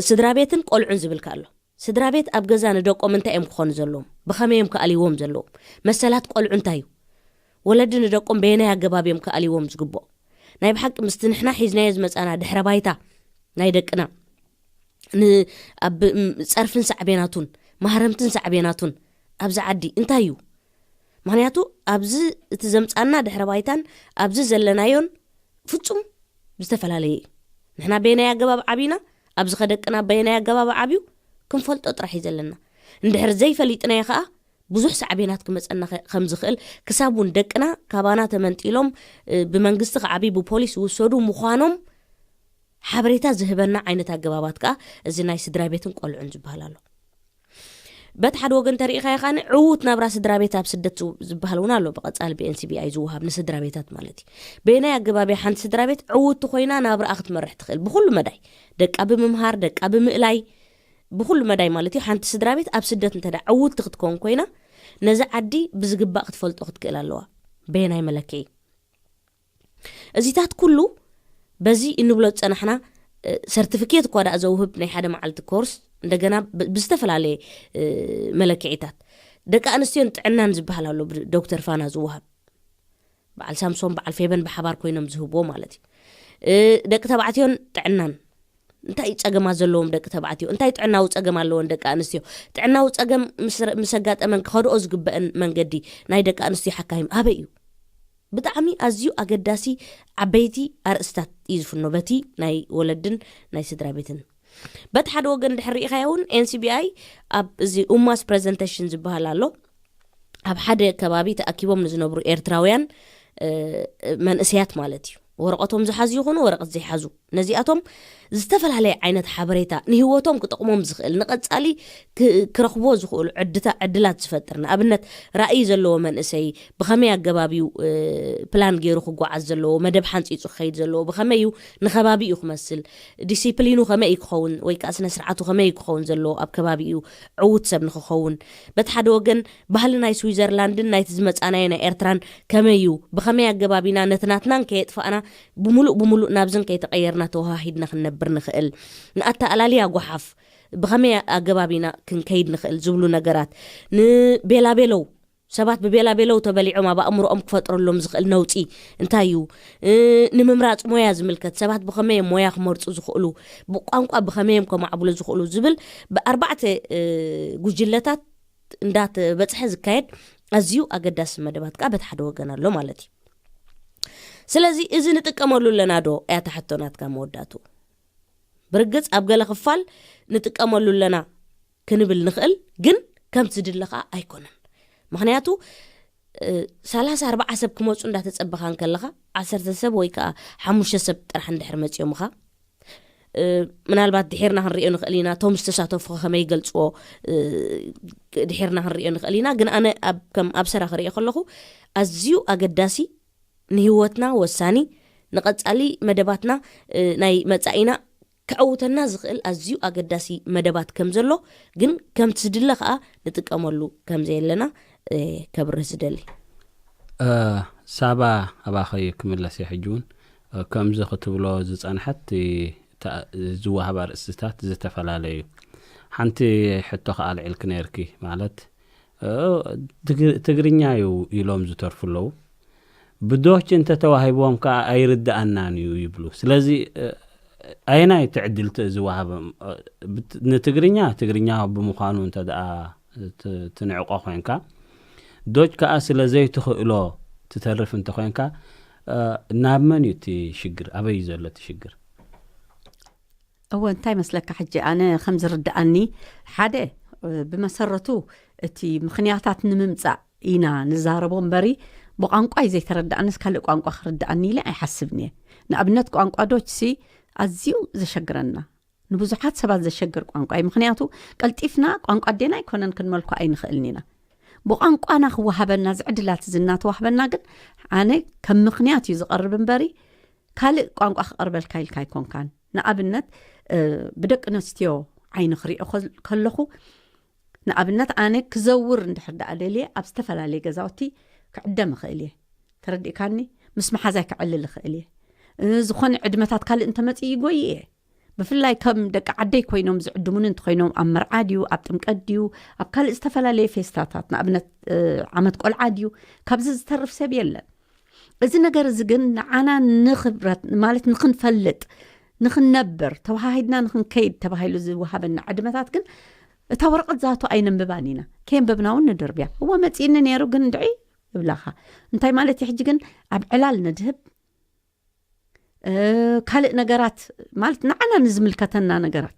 ስድራ ቤትን ቆልዑን ዝብልካ ኣሎ። ስድራ ቤት ኣብ ገዛ ንደቆም እንታይ እዮም ክኾኑ ዘለዎም፣ ብኸመይ እዮም ክኣልይዎም ዘለዎም፣ መሰላት ቆልዑ እንታይ እዩ፣ ወለዲ ንደቆም በየናይ ኣገባብ እዮም ክኣልይዎም ዝግብኦ። ናይ ብሓቂ ምስቲ ንሕና ሒዝናዮ ዝመጻና ድሕረ ባይታ ናይ ደቅና ን- ኣብ ም- ጸርፍን ሳዕቤናቱን ማህረምትን ሳዕቤናቱን ኣብዚ ዓዲ እንታይ እዩ? ምክንያቱ ኣብዚ እቲ ዘምጻና ድሕረ ባይታን ኣብዚ ዘለናዮን ፍጹም ዝተፈላለየ እዩ። ንሕና በየናይ ኣገባብ ዓቢና፣ ኣብዚ ከደቅና በየናይ ኣገባብ ዓብዩ ክንፈልጦ ጥራሕ እዩ ዘለና። እንድሕር ዘይፈሊጥናዮ ከኣ ብዙሕ ሳዕቤናት ክመጸና ከ- ከም ዝኽእል ክሳብ እውን ደቅና ካባና ተመንጢሎም እ፣ ብመንግስቲ ክዓብዩ ብፖሊስ ዝውሰዱ ምዃኖም ሓበሬታ ዝህበና ዓይነት ኣገባባት ከኣ እዚ ናይ ስድራ ቤትን ቆልዑን ዝበሃል ኣሎ። በት ሓደ ወገን ተሪኢኻዮ ከኣ ዕዉት ናብራ ስድራ ቤት ኣብ ስደት ዝው- ዝበሃል እውን ኣሎ። ብቐጻሊ ብኤንሲቢኣይ ዝወሃብ ንስድራ ቤታት ማለት እዩ። በየናይ ኣገባብ እያ ሓንቲ ስድራ ቤት ዕውቲ ኮይና ናብራኣ ክትመርሕ ትኽእል? ብኹሉ መዳይ ደቃ ብምምሃር ደቃ ብምእላይ ብኹሉ መዳይ ማለት እዩ። ሓንቲ ስድራ ቤት ኣብ ስደት እንተ ዕውቲ ክትከውን ኮይና ነዚ ዓዲ ብዝግባእ ክትፈልጦ ክትክእል ኣለዋ። በየናይ መለክዒ እዚታት ኩሉ በዚ እንብሎ ዝጸናሕና ሰርቲፊኬት እኳ ደኣ ዘውህብ ናይ ሓደ መዓልቲ ኮርስ እንደገና ብ- ብዝተፈላለየ እ፣ መለክዒታት ደቂ ኣንስትዮን ጥዕናን ዝበሃል ኣሎ ብዶክተር ፋና ዝወሃብ በዓል ሳምሶን በዓል ፌበን ብሓባር ኮይኖም ዝህብዎ ማለት እዩ። እ፣ ደቂ ተባዕትዮን ጥዕናን እንታይ እዩ ጸገማት ዘለዎም ደቂ ተባዕትዮ እንታይ ጥዕናዊ ጸገም ኣለዎን ደቂ ኣንስትዮ ጥዕናዊ ጸገም ምስ ረ- ምስ ኣጋጠመን ክኸድኦ ዝግበአን መንገዲ ናይ ደቂ ኣንስትዮ ሓካይም ኣበይ እዩ? ብጣዕሚ ኣዝዩ ኣገዳሲ ዓበይቲ ኣርእስታት እዩ ዝፍኖ በቲ ናይ ወለድን ናይ ስድራ ቤትን። በቲ ሓደ ወገን ድሕር ርኢኻዮ እውን ኤንሲቢኣይ ኣብ እዚ ኡማስ ፕሬዘንቴሽን ዝበሃል ኣሎ ኣብ ሓደ ከባቢ ተኣኪቦም ንዝነብሩ ኤርትራውያን እ፣ መንእሰያት ማለት እዩ ወረቐቶም ዝሓዙ ይኹኑ ወረቐት ዘይሓዙ ነዚኣቶም ዝተፈላለየ ዓይነት ሓበሬታ ንህይወቶም ክጠቕሞም ዝኽእል ንቐጻሊ ክ- ክረኽብዎ ዝኽእሉ ዕድታ ዕድላት ዝፈጥር ንኣብነት ራእይ ዘለዎ መንእሰይ ብኸመይ ኣገባብ እዩ እ፣ ፕላን ገይሩ ክጓዓዝ ዘለዎ መደብ ሓንፂፁ ክኸይድ ዘለዎ ብኸመይ እዩ ንኸባቢ እዩ ክመስል ዲሲፕሊኑ ከመይ እዩ ክኸውን ወይ ከዓ ስነ ስርዓቱ ከመይ እዩ ክኸውን ዘለዎ ኣብ ከባቢ እዩ ዕዉት ሰብ ንክኸውን በቲ ሓደ ወገን ባህሊ ናይ ስዊዘርላንድን ናይቲ ዝመፃናዮ ናይ ኤርትራን ከመይ እዩ ብኸመይ ኣገባብ ኢና ነቲ ናትናን ከየጥፋእና ብምሉእ ብምሉእ ናብዝን ከይተቐየርና ተወሃሂድና ክንነብር ንኽእል ንኣተኣላልያ ጓሓፍ ብኸመይ ኣገባብ ኢና ክንከይድ ንኽእል ዝብሉ ነገራት ንቤላቤለው ሰባት ብቤላቤለው ተበሊዖም ኣብ ኣእምሮኦም ክፈጥረሎም ዝኽእል ነውፂ እንታይ እዩ እ፣ ንምምራፅ ሞያ ዝምልከት ሰባት ብኸመይ እዮም ሞያ ክመርፁ ዝኽእሉ ብቋንቋ ብኸመይ እዮም ከማዕብሉ ዝኽእሉ ዝብል ብኣርባዕተ እ፣ ጉጅለታት እንዳተበፅሐ ዝካየድ ኣዝዩ ኣገዳሲ መደባት ከዓ በቲ ሓደ ወገን ኣሎ ማለት እዩ ስለዚ እዚ ንጥቀመሉ ኣለና ዶ እያ ተሓቶ ናትካ መወዳእቱ ብርግፅ ኣብ ገለ ክፋል ንጥቀመሉ ኣለና ክንብል ንኽእል ግን ከምቲ ዝድለ ከዓ ኣይኮነን ምኽንያቱ እ፣ ሰላሳ ኣርባዓ ሰብ ክመፁ እንዳተፀበኻ እንከለኻ ዓሰርተ ሰብ ወይ ከዓ ሓሙሽተ ሰብ ጥራሕ እንድሕር መፂኦምኻ እ፣ ምናልባት ድሒርና ክንሪኦ ንኽእል ኢና እቶም ዝተሳተፉ ከመይ ይገልፅዎ እ፣ ድሒርና ክንሪኦ ንኽእል ኢና ግን ኣነ ኣብ- ከም ኣብ ሰራ ክሪኦ ከለኹ ኣዝዩ ኣገዳሲ ንህይወትና ወሳኒ ንቐጻሊ መደባትና እ፣ ናይ መጻኢና ከዕውተና ዝኽእል ኣዝዩ ኣገዳሲ መደባት ከም ዘሎ ግን ከምቲ ዝድለ ከኣ ንጥቀመሉ ከም ዘየለና እ፣ ከብርህ ዝደሊ እ፣ ሳባ ኣባኸይ ክምለስ እየ ሕጂ እውን እ፣ ከምዚ ክትብሎ ዝጸንሐት እቲ ተ- ዝወሃብ ኣርእስትታት ዝተፈላለዩ እዩ ሓንቲ ሕቶ ከኣ ኣልዒልኪ ነርኪ ማለት እ፣ ትግ- ትግርኛ እዩ ኢሎም ዝተርፉ ኣለዉ ብዶች እንተተዋሂብዎም ከዓ ኣይርድኣናን እዩ ይብሉ ስለዚ እ፣ ኣየናይ ትዕድልቲ ዝወሃቦም እ፣ ብት- ንትግርኛ ትግርኛ ብምዃኑ እንተ ደኣ ት- ትንዕቆ ኮይንካ ዶች ከኣ ስለ ዘይትኽእሎ ትተርፍ እንተኾይንካ፣ እ፣ ናብ መን እዩ እቲ ሽግር? ኣበይ እዩ ዘሎ እቲ ሽግር? እወ፣ እንታይ መስለካ? ሕጂ ኣነ ከም ዝርድኣኒ፣ ሓደ፣ እ፣ ብመሰረቱ እቲ ምኽንያታት ንምምጻእ ኢና ንዛረቦ እምበሪ፣ ብቋንቋይ ዘይተረድኣንስ ካልእ ቋንቋ ክርድኣኒ ኢለ ኣይሓስብን እየ። ንኣብነት ቋንቋ ዶች ሲ ኣዝዩ ዘሸግረና፣ ንብዙሓት ሰባት ዘሸግር ቋንቋ እዩ። ምኽንያቱ ቀልጢፍና ቋንቋ ኣዴና ኣይኮነን ክንመልኮ ኣይንኽእልን ኢና። ብቋንቋና ክወሃበና ዝዕድላት እዚ እናተዋህበና ግን ኣነ ከም ምኽንያት እዩ ዝቐርብ እምበሪ ካልእ ቋንቋ ክቐርበልካ ኢልካ ኣይኮንካን። ንኣብነት፣ እ፣ ብደቂ ኣንስትዮ ዓይኒ ክሪኦ ከል-፣ ከለኹ፣ ንኣብነት ኣነ ክዘውር እንድሕር ደኣ ደልየ ኣብ ዝተፈላለየ ገዛውቲ ክዕደም እኽእል እየ። ተረዲእካኒ? ምስ መሓዛይ ክዕልል እኽእል እየ። እ፣ ዝኾነ ዕድመታት ካልእ እንተመፅእ ይጎይ እየ። ብፍላይ ከም ደቂ ዓደይ ኮይኖም ዝዕድሙኒ እንተኮይኖም፣ ኣብ መርዓ ድዩ፣ ኣብ ጥምቀት ድዩ፣ ኣብ ካልእ ዝተፈላለየ ፌስታታት፣ ንኣብነት፣ እ፣ ዓመት ቆልዓ ድዩ፣ ካብዚ ዝተርፍ ሰብ የለን። እዚ ነገር እዚ ግን ንዓና ንኽብረት፣ ማለት ንኽንፈልጥ፣ ንኽንነብር፣ ተወሃሂድና ንኽንከይድ ተባሂሉ ዝወሃበና ዕድመታት ግን እታ ወረቐት ዛቱ ኣይነንብባን ኢና። ከየንበብና እውን ንድርብያ። እወ መጺእኒ ነይሩ ግን ድዒ እብላኻ። እንታይ ማለት እዩ? ሕጂ ግን ኣብ ዕላል ነድህብ፣ እ፣ ካልእ ነገራት፣ ማለት ንዓና ንዝምልከተና ነገራት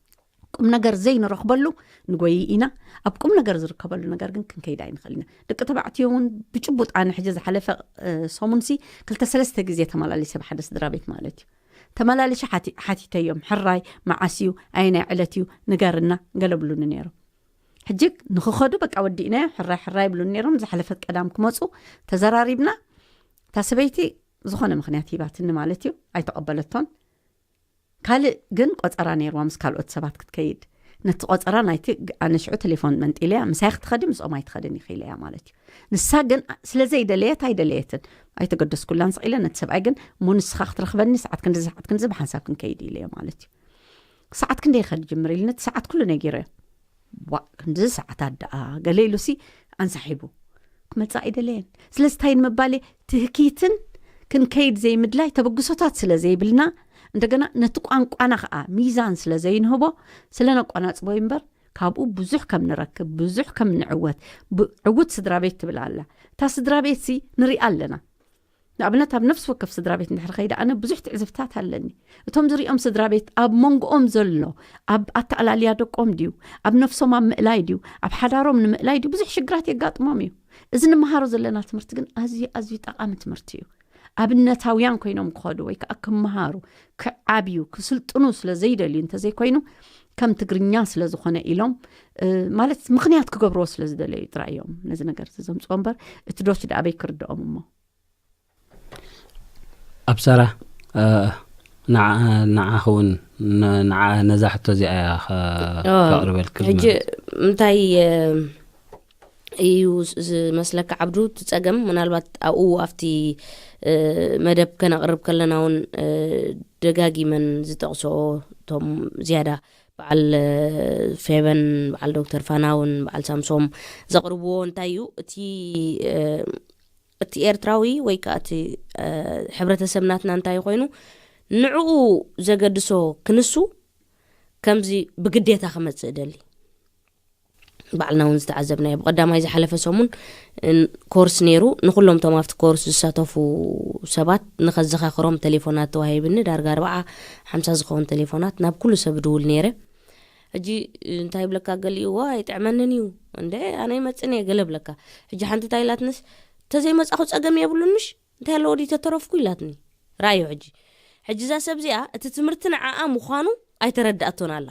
ቁም ነገር ዘይንረኽበሉ ንጎይ ኢና። ኣብ ቁም ነገር ዝርከበሉ ነገር ግን ክንከይድ ኣይንኽእል ኢና። ደቂ ተባዕትዮ እውን ብጭቡጥ ኣነ ሕጂ ዝሓለፈ፣ እ፣ ሰሙንሲ ክልተ ሰለስተ ግዜ ተመላሊሰ ብሓደ ስድራ ቤት ማለት እዩ። ተመላልሸ ሓቲ-፣ ሓቲተዮም፣ ሕራይ መዓስ እዩ፣ ኣየናይ ዕለት እዩ ንገርና፣ ገለ ብሉኒ ነይሮም። ሕጂ ንኽኸዱ በቃ ወዲእናዮ፣ ሕራይ ሕራይ ይብሉኒ ነይሮም። ዝሓለፈት ቀዳም ክመፁ ተዘራሪብና፣ እታ ሰበይቲ ዝኾነ ምኽንያት ሂባትኒ ማለት እዩ፣ ኣይተቐበለቶን። ካልእ ግን ቆፀራ ነይርዋ ምስ ካልኦት ሰባት ክትከይድ። ነቲ ቆፀራ ናይቲ ግ-፣ ኣነ ሽዑ ቴሌፎን መንጢለያ፣ ምሳይ ክትኸዲ ምስኦም ኣይትኸድን ኢኺ ኢለያ ማለት እዩ። ንሳ ግን ስለ ዘይደለየት ኣይደለየትን፣ ኣይተገደስኩላን ስቕ ኢለ ነቲ ሰብኣይ ግን፣ "እሞ ንስኻ ክትረኽበኒ ሰዓት ክንድዚ፣ ሰዓት ክንድዚ ብሓንሳብ ክንከይድ" ኢለዮ ማለት እዩ። "ሰዓት ክንደይ ከ ንጅምር?" ኢሉ፣ ነቲ ሰዓት ኩሉ ነጊረዮ። "ዋእ፣ ክንድዚ ሰዓታት ደኣ?" ገለ ኢሉሲ ኣንሳሒቡ ክመጽእ ኣይደለየን። ስለዚ እንታይ ንምባል እየ? ትህኪትን ክንከይድ ዘይምድላይ ተበግሶታት ስለ ዘይብልና፣ እንደገና ነቲ ቋንቋና ኸኣ ሚዛን ስለ ዘይንህቦ፣ ስለ ነቋናጽቦ እዩ እምበር፣ ካብኡ ብዙሕ ከም ንረክብ፣ ብዙሕ ከም ንዕወት፣ ብ-፣ ዕዉት ስድራ ቤት ትብል ኣላ። እታ ስድራ ቤትሲ ንሪኣ ኣለና። ንኣብነት፣ ኣብ ነፍሲ ወከፍ ስድራ ቤት እንድሕር ኸይደ፣ ኣነ ብዙሕ ትዕዝብታት ኣለኒ። እቶም ዝሪኦም ስድራ ቤት ኣብ መንጎኦም ዘሎ፣ ኣብ ኣተኣላልያ ደቆም ድዩ፣ ኣብ ነፍሶም ኣብ ምእላይ ድዩ፣ ኣብ ሓዳሮም ንምእላይ ድዩ፣ ብዙሕ ሽግራት የጋጥሞም እዩ። እዚ ንመሃሮ ዘለና ትምህርቲ ግን ኣዝዩ፣ ኣዝዩ ጠቓሚ ትምህርቲ እዩ። ኣብነታውያን ኮይኖም ክኸዱ ወይ ከዓ ክመሃሩ፣ ክዓብዩ፣ ክስልጥኑ ስለ ዘይደልዩ እንተዘይኮይኑ፣ ከም ትግርኛ ስለ ዝኾነ ኢሎም፣ እ፣ ማለት ምኽንያት ክገብርዎ ስለ ዝደለዩ ጥራይ እዮም ነዚ ነገር እዚ ዘምፅኦ እምበር፣ እቲ ዶች ደኣ ኣበይ ክርድኦም እሞ። ኣብ ሰራ፣ እ፣ ንዓ-፣ ንዓኺ እውን ን-፣ ንዓ-፣ ነዛ ሕቶ እዚኣ እያ ኸ-፣ ኦ፣ ከቕርበልኪ ሕጂ ዝመረጽ። እንታይ፣ እ፣ እዩ ዝ-፣ ዝመስለካ ዓብዱ፣ እቲ ጸገም ምናልባት ኣብኡ ኣብቲ፣ እ፣ መደብ ከነቕርብ ከለና እውን፣ እ፣ ደጋጊመን ዝጠቕሶ፣ እቶም ዝያዳ በዓል፣ እ፣ ፌበን፣ በዓል ዶክተር ፋናውን፣ በዓል ሳምሶም ዘቕርብዎ እንታይ እዩ? እቲ፣ እ፣ እቲ ኤርትራዊ ወይ ከዓ እቲ፣ እ፣ ሕብረተሰብ ናትና እንታይ ኮይኑ ንዕኡ ዘገድሶ ክንሱ ከምዚ ብግዴታ ክመጽእ ደሊ። ባዕልና እውን ዝተዓዘብናዮ። ብቐዳማይ ዝሓለፈ ሰሙን፣ ን-፣ ኮርስ ነይሩ። ንኹሎም እቶም ኣብቲ ኮርስ ዝሳተፉ ሰባት ንኸዘኻኽሮም ቴሌፎናት ተዋሂብኒ። ዳርጋ ኣርባዓ ሓምሳ ዝኸውን ቴሌፎናት ናብ ኩሉ ሰብ ድውል ነይረ። ሕጂ እንታይ ይብለካ ገሊኡ፣ "ዋ፣ ኣይጥዕመንን እዩ፣ እንደ ኣነ ይመጽእን እየ" ገለ ብለካ። ሕጂ ሓንቲ እንታይ ኢላትንስ፣ "ተዘይመጻኹ ጸገም የብሉን ምሽ? እንታይ ኣለዎ ድዩ ተተረፍኩ?" ኢላትኒ። ራእዩ ሕጂ። ሕጂ እዛ ሰብ እዚኣ እቲ ትምህርቲ ንዓኣ ምዃኑ ኣይተረድኣቶን ኣላ።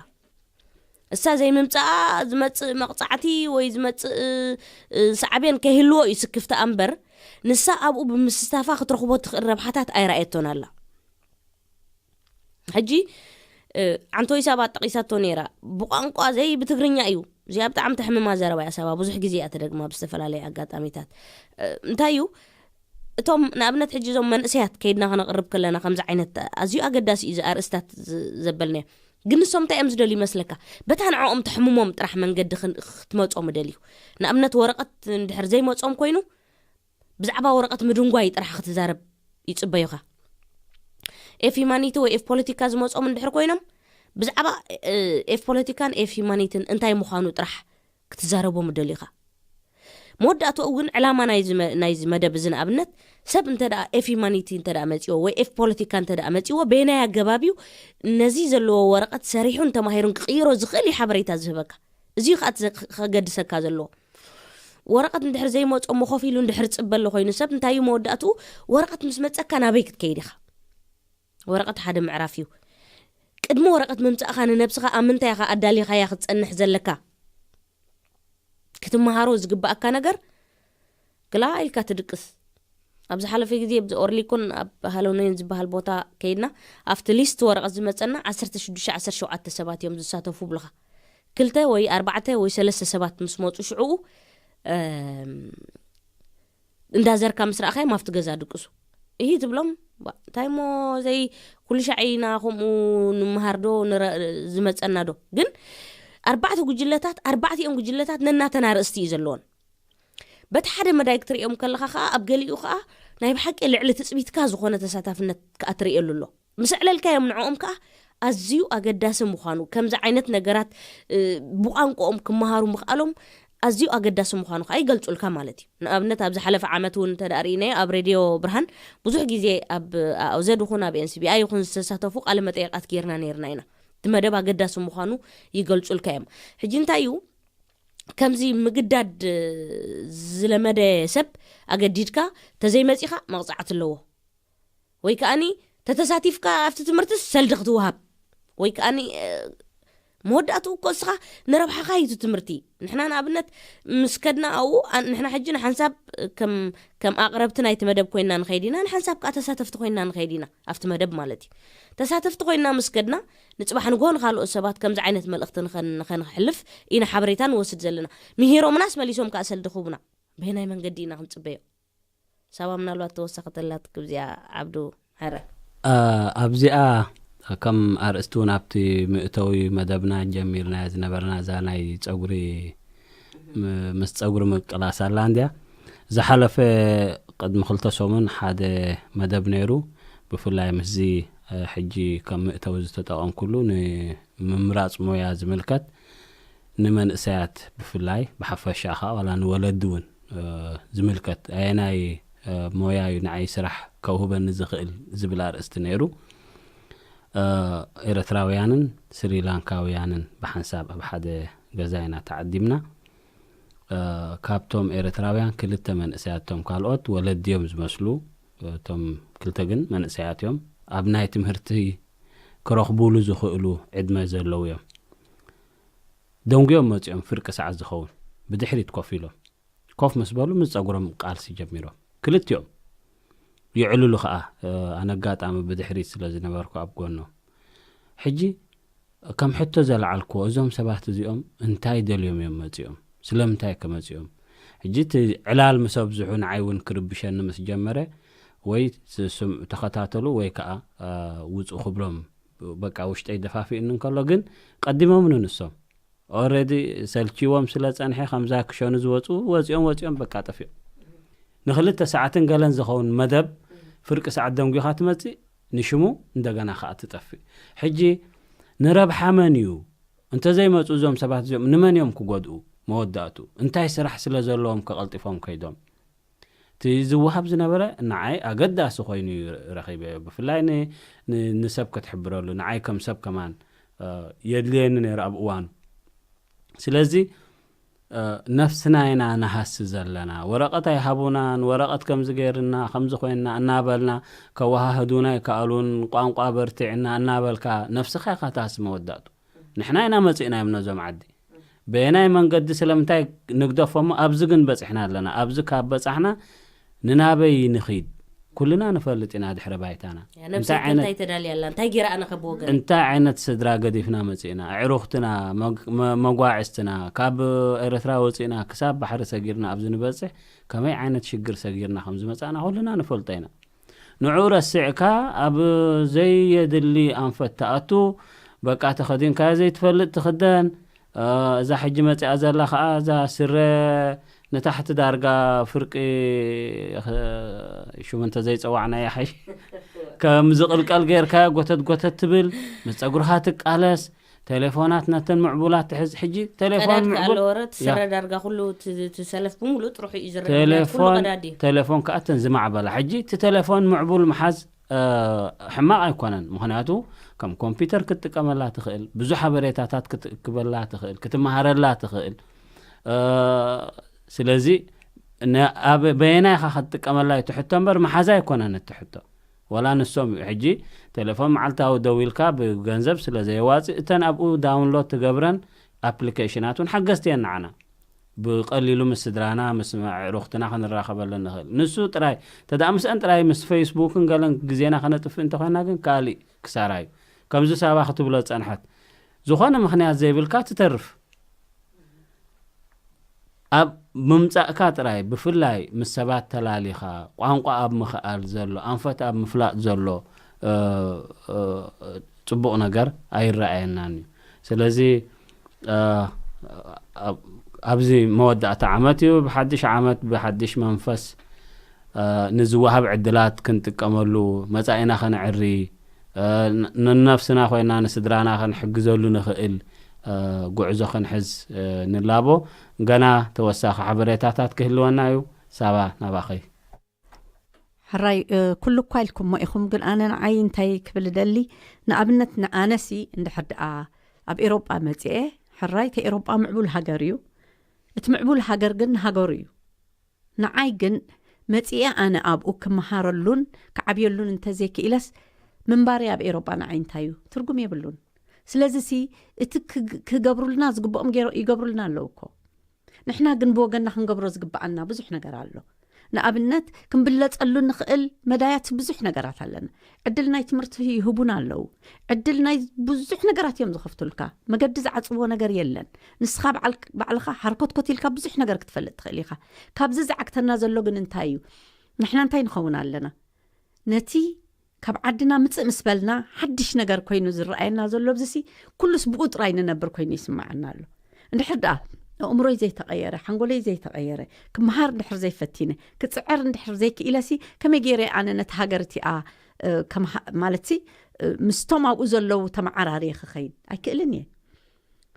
እሳ ዘይምምጻኣ ዝመጽእ መቕጻዕቲ ወይ ዝመጽእ፣ እ፣ ሳዕቤን ከይህልዎ እዩ ስክፍታ እምበር፣ ንሳ ኣብኡ ብምስታፋ ክትረኽቦ ትኽእል ረብሓታት ኣይረኣየቶን ኣላ። ሕጂ፣ እ፣ ዓንቶይ ሳባ ጠቒሳቶ ነይራ። ብቋንቋ ዘይ ብትግርኛ እዩ። እዚኣ ብጣዕሚ ተሕምማ ዘረባ እያ ሳባ። ብዙሕ ግዜ እያ ተደግማ ብዝተፈላለየ ኣጋጣሚታት። እ፣ እንታይ እዩ? እቶም ንኣብነት ሕጂ እዞም መንእሰያት ከይድና ከነቕርብ ከለና ከምዚ ዓይነት ኣዝዩ ኣገዳሲ እዩ እዚ ኣርእስታት ዝ-፣ ዘበልናዮ። ግን ንሶም እንታይ እዮም ዝደልዩ ይመስለካ? በታ ንዕኦም ተሕምሞም ጥራሕ መንገዲ ክን-፣ ክትመጾም እደልዩ። ንኣብነት ወረቐት እንድሕር ዘይመጾም ኮይኑ ብዛዕባ ወረቐት ምድንጓይ ጥራሕ ክትዛረብ ይጽበዩኻ። ኤፍ ሂማኒቲ ወይ ኤፍ ፖለቲካ ዝመጾም እንድሕር ኮይኖም ብዛዕባ፣ እ፣ ኤፍ ፖለቲካን ኤፍ ሂማኒትን እንታይ ምዃኑ ጥራሕ ክትዛረቦም እደልዩኻ። መወዳእትኡ ግን ዕላማ ናይዚ መ- ናይዚ መደብ እዚ ንኣብነት ሰብ እንተ ደኣ ኤፍ ሂማኒቲ እንተ ደኣ መጺዎ ወይ ኤፍ ፖለቲካ እንተ ደኣ መጺዎ በየናይ ኣገባብ እዩ ነዚ ዘለዎ ወረቐት ሰሪሑን ተማሂሩን ክቕይሮ ዝኽእል እዩ ሓበሬታ ዝህበካ። እዚ እዩ ከዓ እቲ ዘ- ከገድሰካ ዘለዎ። ወረቐት እንድሕር ዘይመጾ እሞ ኮፍ ኢሉ እንድሕር ጽበሎ ኮይኑ ሰብ እንታይ እዩ መወዳእትኡ? ወረቐት ምስ መጸካ ናበይ ክትከይድ ኢኻ? ወረቐት ሓደ ምዕራፍ እዩ። ቅድሚ ወረቐት ምምጻእኻ ንነብስኻ ኣብ ምንታይ ኢኻ ኣዳሊኻያ ክትጸንሕ ዘለካ? ክትመሃሮ ዝግባኣካ ነገር ግላ ኢልካ ትድቅስ። ኣብ ዝሓለፈ ግዜ ብዚ ኦርሊኮን ኣብ ሃሎነይን ዝበሃል ቦታ ከይድና ኣብቲ ሊስት ወረቐት ዝመጸና ዓሰርተ ሽዱሽተ ዓሰርተ ሸውዓተ ሰባት እዮም ዝሳተፉ ብለኻ። ክልተ ወይ ኣርባዕተ ወይ ሰለስተ ሰባት ምስ መጹ ሽዕኡ እም፣ እንዳዘርካ ምስ ረኣኻዮም ኣብቲ ገዛ ድቅሱ። እሂ ትብሎም "ባ- እንታይ እሞ ዘይ ኩሉ ሻዕ ኢና ከምኡ ንምሃር ዶ ንረ- ዝመጸና ዶ?" ግን ኣርባዕተ ጉጅለታት ኣርባዕቲኦም ጉጅለታት ነናተን ኣርእስቲ እዩ ዘለዎን። በቲ ሓደ መዳይ ክትርእዮም ከለኻ ከዓ ኣብ ገሊኡ ከዓ ናይ ብሓቂ ልዕሊ ትፅቢትካ ዝኾነ ተሳታፍነት ከዓ ትርእየሉ ኣሎ። ምስ ኣዕለልካዮም ንዕኦም ከዓ ኣዝዩ ኣገዳሲ ምዃኑ ከምዚ ዓይነት ነገራት እ፣ ብቋንቋኦም ክመሃሩ ምኽኣሎም ኣዝዩ ኣገዳሲ ምዃኑ ከዓ ይገልጹልካ ማለት እዩ። ንኣብነት ኣብ ዝሓለፈ ዓመት እውን እንተ ደኣ ርኢናዮ ኣብ ሬድዮ ብርሃን ብዙሕ ግዜ ኣብ ኣኦዘድ ይኹን ኣብ ኤንሲቢኣይ ይኹን ዝተሳተፉ ቃለ መጠየቃት ጌርና ነይርና ኢና። እቲ መደብ ኣገዳሲ ምዃኑ ይገልጹልካ እዮም። ሕጂ እንታይ እዩ ከምዚ ምግዳድ ዝለመደ ሰብ ኣገዲድካ ተዘይመጺኻ መቕጻዕቲ ኣለዎ። ወይ ከኣኒ ተተሳቲፍካ ኣብቲ ትምህርቲ ሰልዲ ክትወሃብ ወይ ከኣኒ መወዳእትኡ እኮ እስኻ ንረብሓኻ እዩ እቲ ትምህርቲ። ንሕና ንኣብነት ምስ ከድና ኣብኡ ንሕና ሕጂ ንሓንሳብ ከም ኣቕረብቲ ናይቲ መደብ ኮይና ንኸይድ ኢና፣ ንሓንሳብ ከዓ ተሳተፍቲ ኮይና ንኸይድ ኢና ኣብቲ መደብ ማለት እዩ። ተሳተፍቲ ኮይና ምስ ከድና ንፅባሕ ንግሆ ንካልኦት ሰባት ከምዚ ዓይነት መልእኽቲ ንኸንሕልፍ ኢና ሓበሬታ ንወስድ ዘለና። ምሂሮምናስ መሊሶም ከዓ ሰልዲ ክህቡና በየናይ መንገዲ ኢና ክንፅበዮ? ሳባ ምናልባት ተወሳኺ ተላትክ ብዚኣ ዓብዱ። ሕረ ኣብዚኣ ከም ኣርእስቲ እውን ኣብቲ ምእተዊ መደብና ጀሚርና ዝነበርና እዛ ናይ ፀጉሪ ምስ ፀጉሪ ምቅላስ ኣላ እንድያ። ዝሓለፈ ቅድሚ ክልተ ሰሙን ሓደ መደብ ነይሩ። ብፍላይ ምስዚ ሕጂ ከም ምእተዊ ዝተጠቐምኩሉ ንምምራፅ ሞያ ዝምልከት ንመንእሰያት ብፍላይ ብሓፈሻ ከዓ ዋላ ንወለዲ እውን ዝምልከት ኣየናይ ሞያ እዩ ንዓይ ስራሕ ከውህበኒ ዝኽእል ዝብል ኣርእስቲ ነይሩ። ኤረትራውያንን ስሪላንካውያንን ብሓንሳብ ኣብ ሓደ ገዛ ኢና ተዓዲምና። ካብቶም ኤረትራውያን ክልተ መንእሰያት እቶም ካልኦት ወለዲ እዮም ዝመስሉ። እቶም ክልተ ግን መንእሰያት እዮም። ኣብ ናይ ትምህርቲ ክረኽቡሉ ዝኽእሉ ዕድመ ዘለዉ እዮም። ደንጉዮም መጺኦም ፍርቂ ሰዓት ዝኸውን ብድሕሪት ኮፍ ኢሎም። ኮፍ ምስ በሉ ምስ ጸጉሮም ቃልሲ ጀሚሮም። ክልቲኦም ይዕልሉ ኸኣ፣ ኣነ ኣጋጣሚ ብድሕሪት ስለ ዝነበርኩ ኣብ ጎኖም። ሕጂ ከም ሕቶ ዘልዓልክዎ፣ እዞም ሰባት እዚኦም እንታይ ደልዮም እዮም መጺኦም? ስለምንታይ ከ መጺኦም? ሕጂ እቲ ዕላል ምስ ኣብዝሑ ንዓይ እውን ክርብሸኒ ምስ ጀመረ፣ ወይ ስም ተኸታተሉ ወይ ከኣ ውጹ ክብሎም በቃ ውሽጠይ ደፋፊእኒ እንከሎ፣ ግን ቀዲሞምኒ ንሶም። ኦረዲ ሰልችዎም ስለ ጸንሐ ከምዛ ክሸኑ ዝወጹ ወጺኦም ወጺኦም በቃ ጠፊኦም። ንክልተ ሰዓትን ገለን ዝኸውን መደብ ፍርቂ ሰዓት ደንጒኻ ትመጽእ፣ ንሽሙ እንደገና ከኣ ትጠፍእ። ሕጂ ንረብሓ መን እዩ? እንተዘይመጹ እዞም ሰባት እዚኦም ንመን እዮም ክጎድኡ? መወዳእቱ እንታይ ስራሕ ስለ ዘለዎም ከቐልጢፎም ከይዶም? እቲ ዝወሃብ ዝነበረ ንዓይ ኣገዳሲ ኮይኑ እዩ ረኺበዮ። ብፍላይ ን- ን- ንሰብ ክትሕብረሉ ንዓይ ከም ሰብ ከማን የድልየኒ ነይሩ ኣብ እዋኑ። ስለዚ ነፍስና ኢና ንሃሲ ዘለና። ወረቐት ኣይሃቡናን፣ ወረቐት ከምዚ ገይርና ከምዚ ኮይንና እናበልና፣ ከወሃህዱና ኣይከኣሉን። ቋንቋ በርቲዕና እናበልካ ነፍስኻ ኢኻ ትሃሲ መወዳእቱ። ንሕና ኢና መጺእናዮም ነዞም ዓዲ። በየናይ መንገዲ ስለምንታይ ንግደፎሞ? ኣብዚ ግን በጺሕና ኣለና። ኣብዚ ካብ በጻሕና ንናበይ ንኺድ? ኩልና ንፈልጥ ኢና ድሕረ ባይታና። ነብሰይ እንታይ ዓይነት እንታይ ተዳልያ ኣላ እንታይ ገይራ ኣነ ከብ ወገን እንታይ ዓይነት ስድራ ገዲፍና መጺእና? ኣዕሩኽትና፣ መግ- መ- መጓዕዝትና፣ ካብ ኤርትራ ወጺእና ክሳብ ባሕሪ ሰጊርና ኣብዚ ንበጽሕ ከመይ ዓይነት ሽግር ሰጊርና ከም ዝመጻእና ኩልና ንፈልጦ ኢና። ንዑ ረሲዕካ ኣብ ዘየድሊ ኣንፈት ትኣቱ። በቃ ተኸዲንካዮ ዘይትፈልጥ ትኽደን። እዛ ሕጂ መጺኣ ዘላ ከኣ እዛ ስረ ንታሕቲ ዳርጋ ፍርቂ ሽሙ እንተዘይጸዋዕናያ ሓይሽ ከም ዝቕልቀል ጌርካዮ ጎተት ጎተት ትብል፣ ምስ ጸጉርኻ ትቃለስ። ቴሌፎናት ነተን ምዕቡላት ትሕዝ። ሕጂ ቴሌፎን ቀዳድ ምዕቡል ከኣለ ወረ እቲ ያ። ሰረድ ዳርጋ ኩሉ እቲ እቲ ሰለፍ ብምሉእ ጥሩሑ እዩ ዝረዳድ ኩሉ ቴሌፎን ቀዳድ እዩ። ቴሌፎን ከኣተን ዝማዕበላ። ሕጂ እቲ ቴሌፎን ምዕቡል ምሓዝ እ፣ ሕማቕ ኣይኮነን። ምኽንያቱ ከም ኮምፒውተር ክትጥቀመላ ትኽእል፣ ብዙሕ ሓበሬታታት ክትእክበላ ትኽእል፣ ክትመሃረላ ትኽእል። እ፣ ስለዚ ነ- ኣብ በየናይ ኢኻ ክትጥቀመላ እዩ ትሕቶ እምበር መሓዛ ኣይኮነን እቲ ሕቶ። ወላ ንሶም እዩ። ሕጂ ቴሌፎን መዓልታዊ ደዊልካ ብገንዘብ ስለ ዘየዋፅእ እተን ኣብኡ ዳውንሎድ ትገብረን ኣፕሊኬሽናት እውን ሓገዝቲ እየን ንዓና። ብቐሊሉ ምስ ስድራና ምስ ኣዕሩኽትና ክንራኸበለን ንኽእል። ንሱ ጥራይ ተደኣ ምስአን ጥራይ ምስ ፌስቡክን ገለን ግዜና ከነጥፍእ እንተኾይና ግን ካሊእ ክሳራ እዩ። ከምዚ ሳባ ክትብሎ ዝጸንሐት ዝኾነ ምኽንያት ዘይብልካ ትተርፍ። ኣብ ምምጻእካ ጥራይ ብፍላይ ምስ ሰባት ተላሊኻ ቋንቋ ኣብ ምኽኣል ዘሎ ኣንፈት ኣብ ምፍላጥ ዘሎ እ፣ እ፣ ጽቡቕ ነገር ኣይረኣየናን እዩ። ስለዚ እ፣ ኣብ- ኣብዚ መወዳእታ ዓመት እዩ። ብሓድሽ ዓመት ብሓድሽ መንፈስ እ፣ ንዝወሃብ ዕድላት ክንጥቀመሉ መጻኢና ከነዕሪ እ፣ ን- ንነፍስና ኮይና ንስድራና ክንሕግዘሉ ንኽእል እ፣ ጉዕዞ ክንሕዝ እ፣ ንላቦ። ገና ተወሳኺ ሓበሬታታት ክህልወና እዩ። ሳባ ናባኸይ። ሕራይ እ፣ ኩሉ እኳ ኢልኩሞ ኢኹም፣ ግን ኣነ ንዓይ እንታይ ክብል ደሊ፣ ንኣብነት ንኣነሲ እንድሕር ደኣ ኣብ ኤሮጳ መጽኤ፣ ሕራይ እቲ ኤሮጳ ምዕቡል ሃገር እዩ። እቲ ምዕቡል ሃገር ግን ንሃገሩ እዩ። ንዓይ ግን መጽኤ ኣነ ኣብኡ ክመሃረሉን ክዓብየሉን እንተዘይክኢለስ፣ ምንባሪ ኣብ ኤሮጳ ንዓይ እንታይ እዩ? ትርጉም የብሉን። ስለዚ ሲ እቲ ክግ- ክገብሩልና ዝግብኦም ገይሮ- ይገብሩልና ኣለዉ እኮ። ንሕና ግን ብወገንና ክንገብሮ ዝግብኣና ብዙሕ ነገር ኣሎ። ንኣብነት ክንብለጸሉ ንኽእል መዳያት ብዙሕ ነገራት ኣለና። ዕድል ናይ ትምህርቲ ይህቡና ኣለዉ። ዕድል ናይ ብዙሕ ነገራት እዮም ዝኸፍቱልካ። መገዲ ዝዓጽዎ ነገር የለን። ንስኻ በዓል- ባዕልኻ ሓርኮትኮት ኢልካ ብዙሕ ነገር ክትፈልጥ ትኽእል ኢኻ። ካብዚ ዝዓግተና ዘሎ ግን እንታይ እዩ? ንሕና እንታይ ንኸውን ኣለና? ነቲ ካብ ዓድና ምጽእ ምስ በልና ሓድሽ ነገር ኮይኑ ዝረኣየና ዘሎ ኣብዚሲ ኩሉስ ብኡ ጥራይ ንነብር ኮይኑ ይስምዓና ኣሎ። እንድሕር ደኣ ኣእምሮይ ዘይተቐየረ፣ ሓንጎለይ ዘይተቐየረ፣ ክመሃር እንድሕር ዘይፈቲነ፣ ክጽዕር እንድሕር ዘይክኢለሲ ከመይ ገይረ ኣነ ነቲ ሃገር እቲኣ እ፣ ከም ሃ- ማለትሲ እ፣ ምስቶም ኣብኡ ዘለዉ ተመዓራርየ ክኸይድ ኣይክእልን እየ።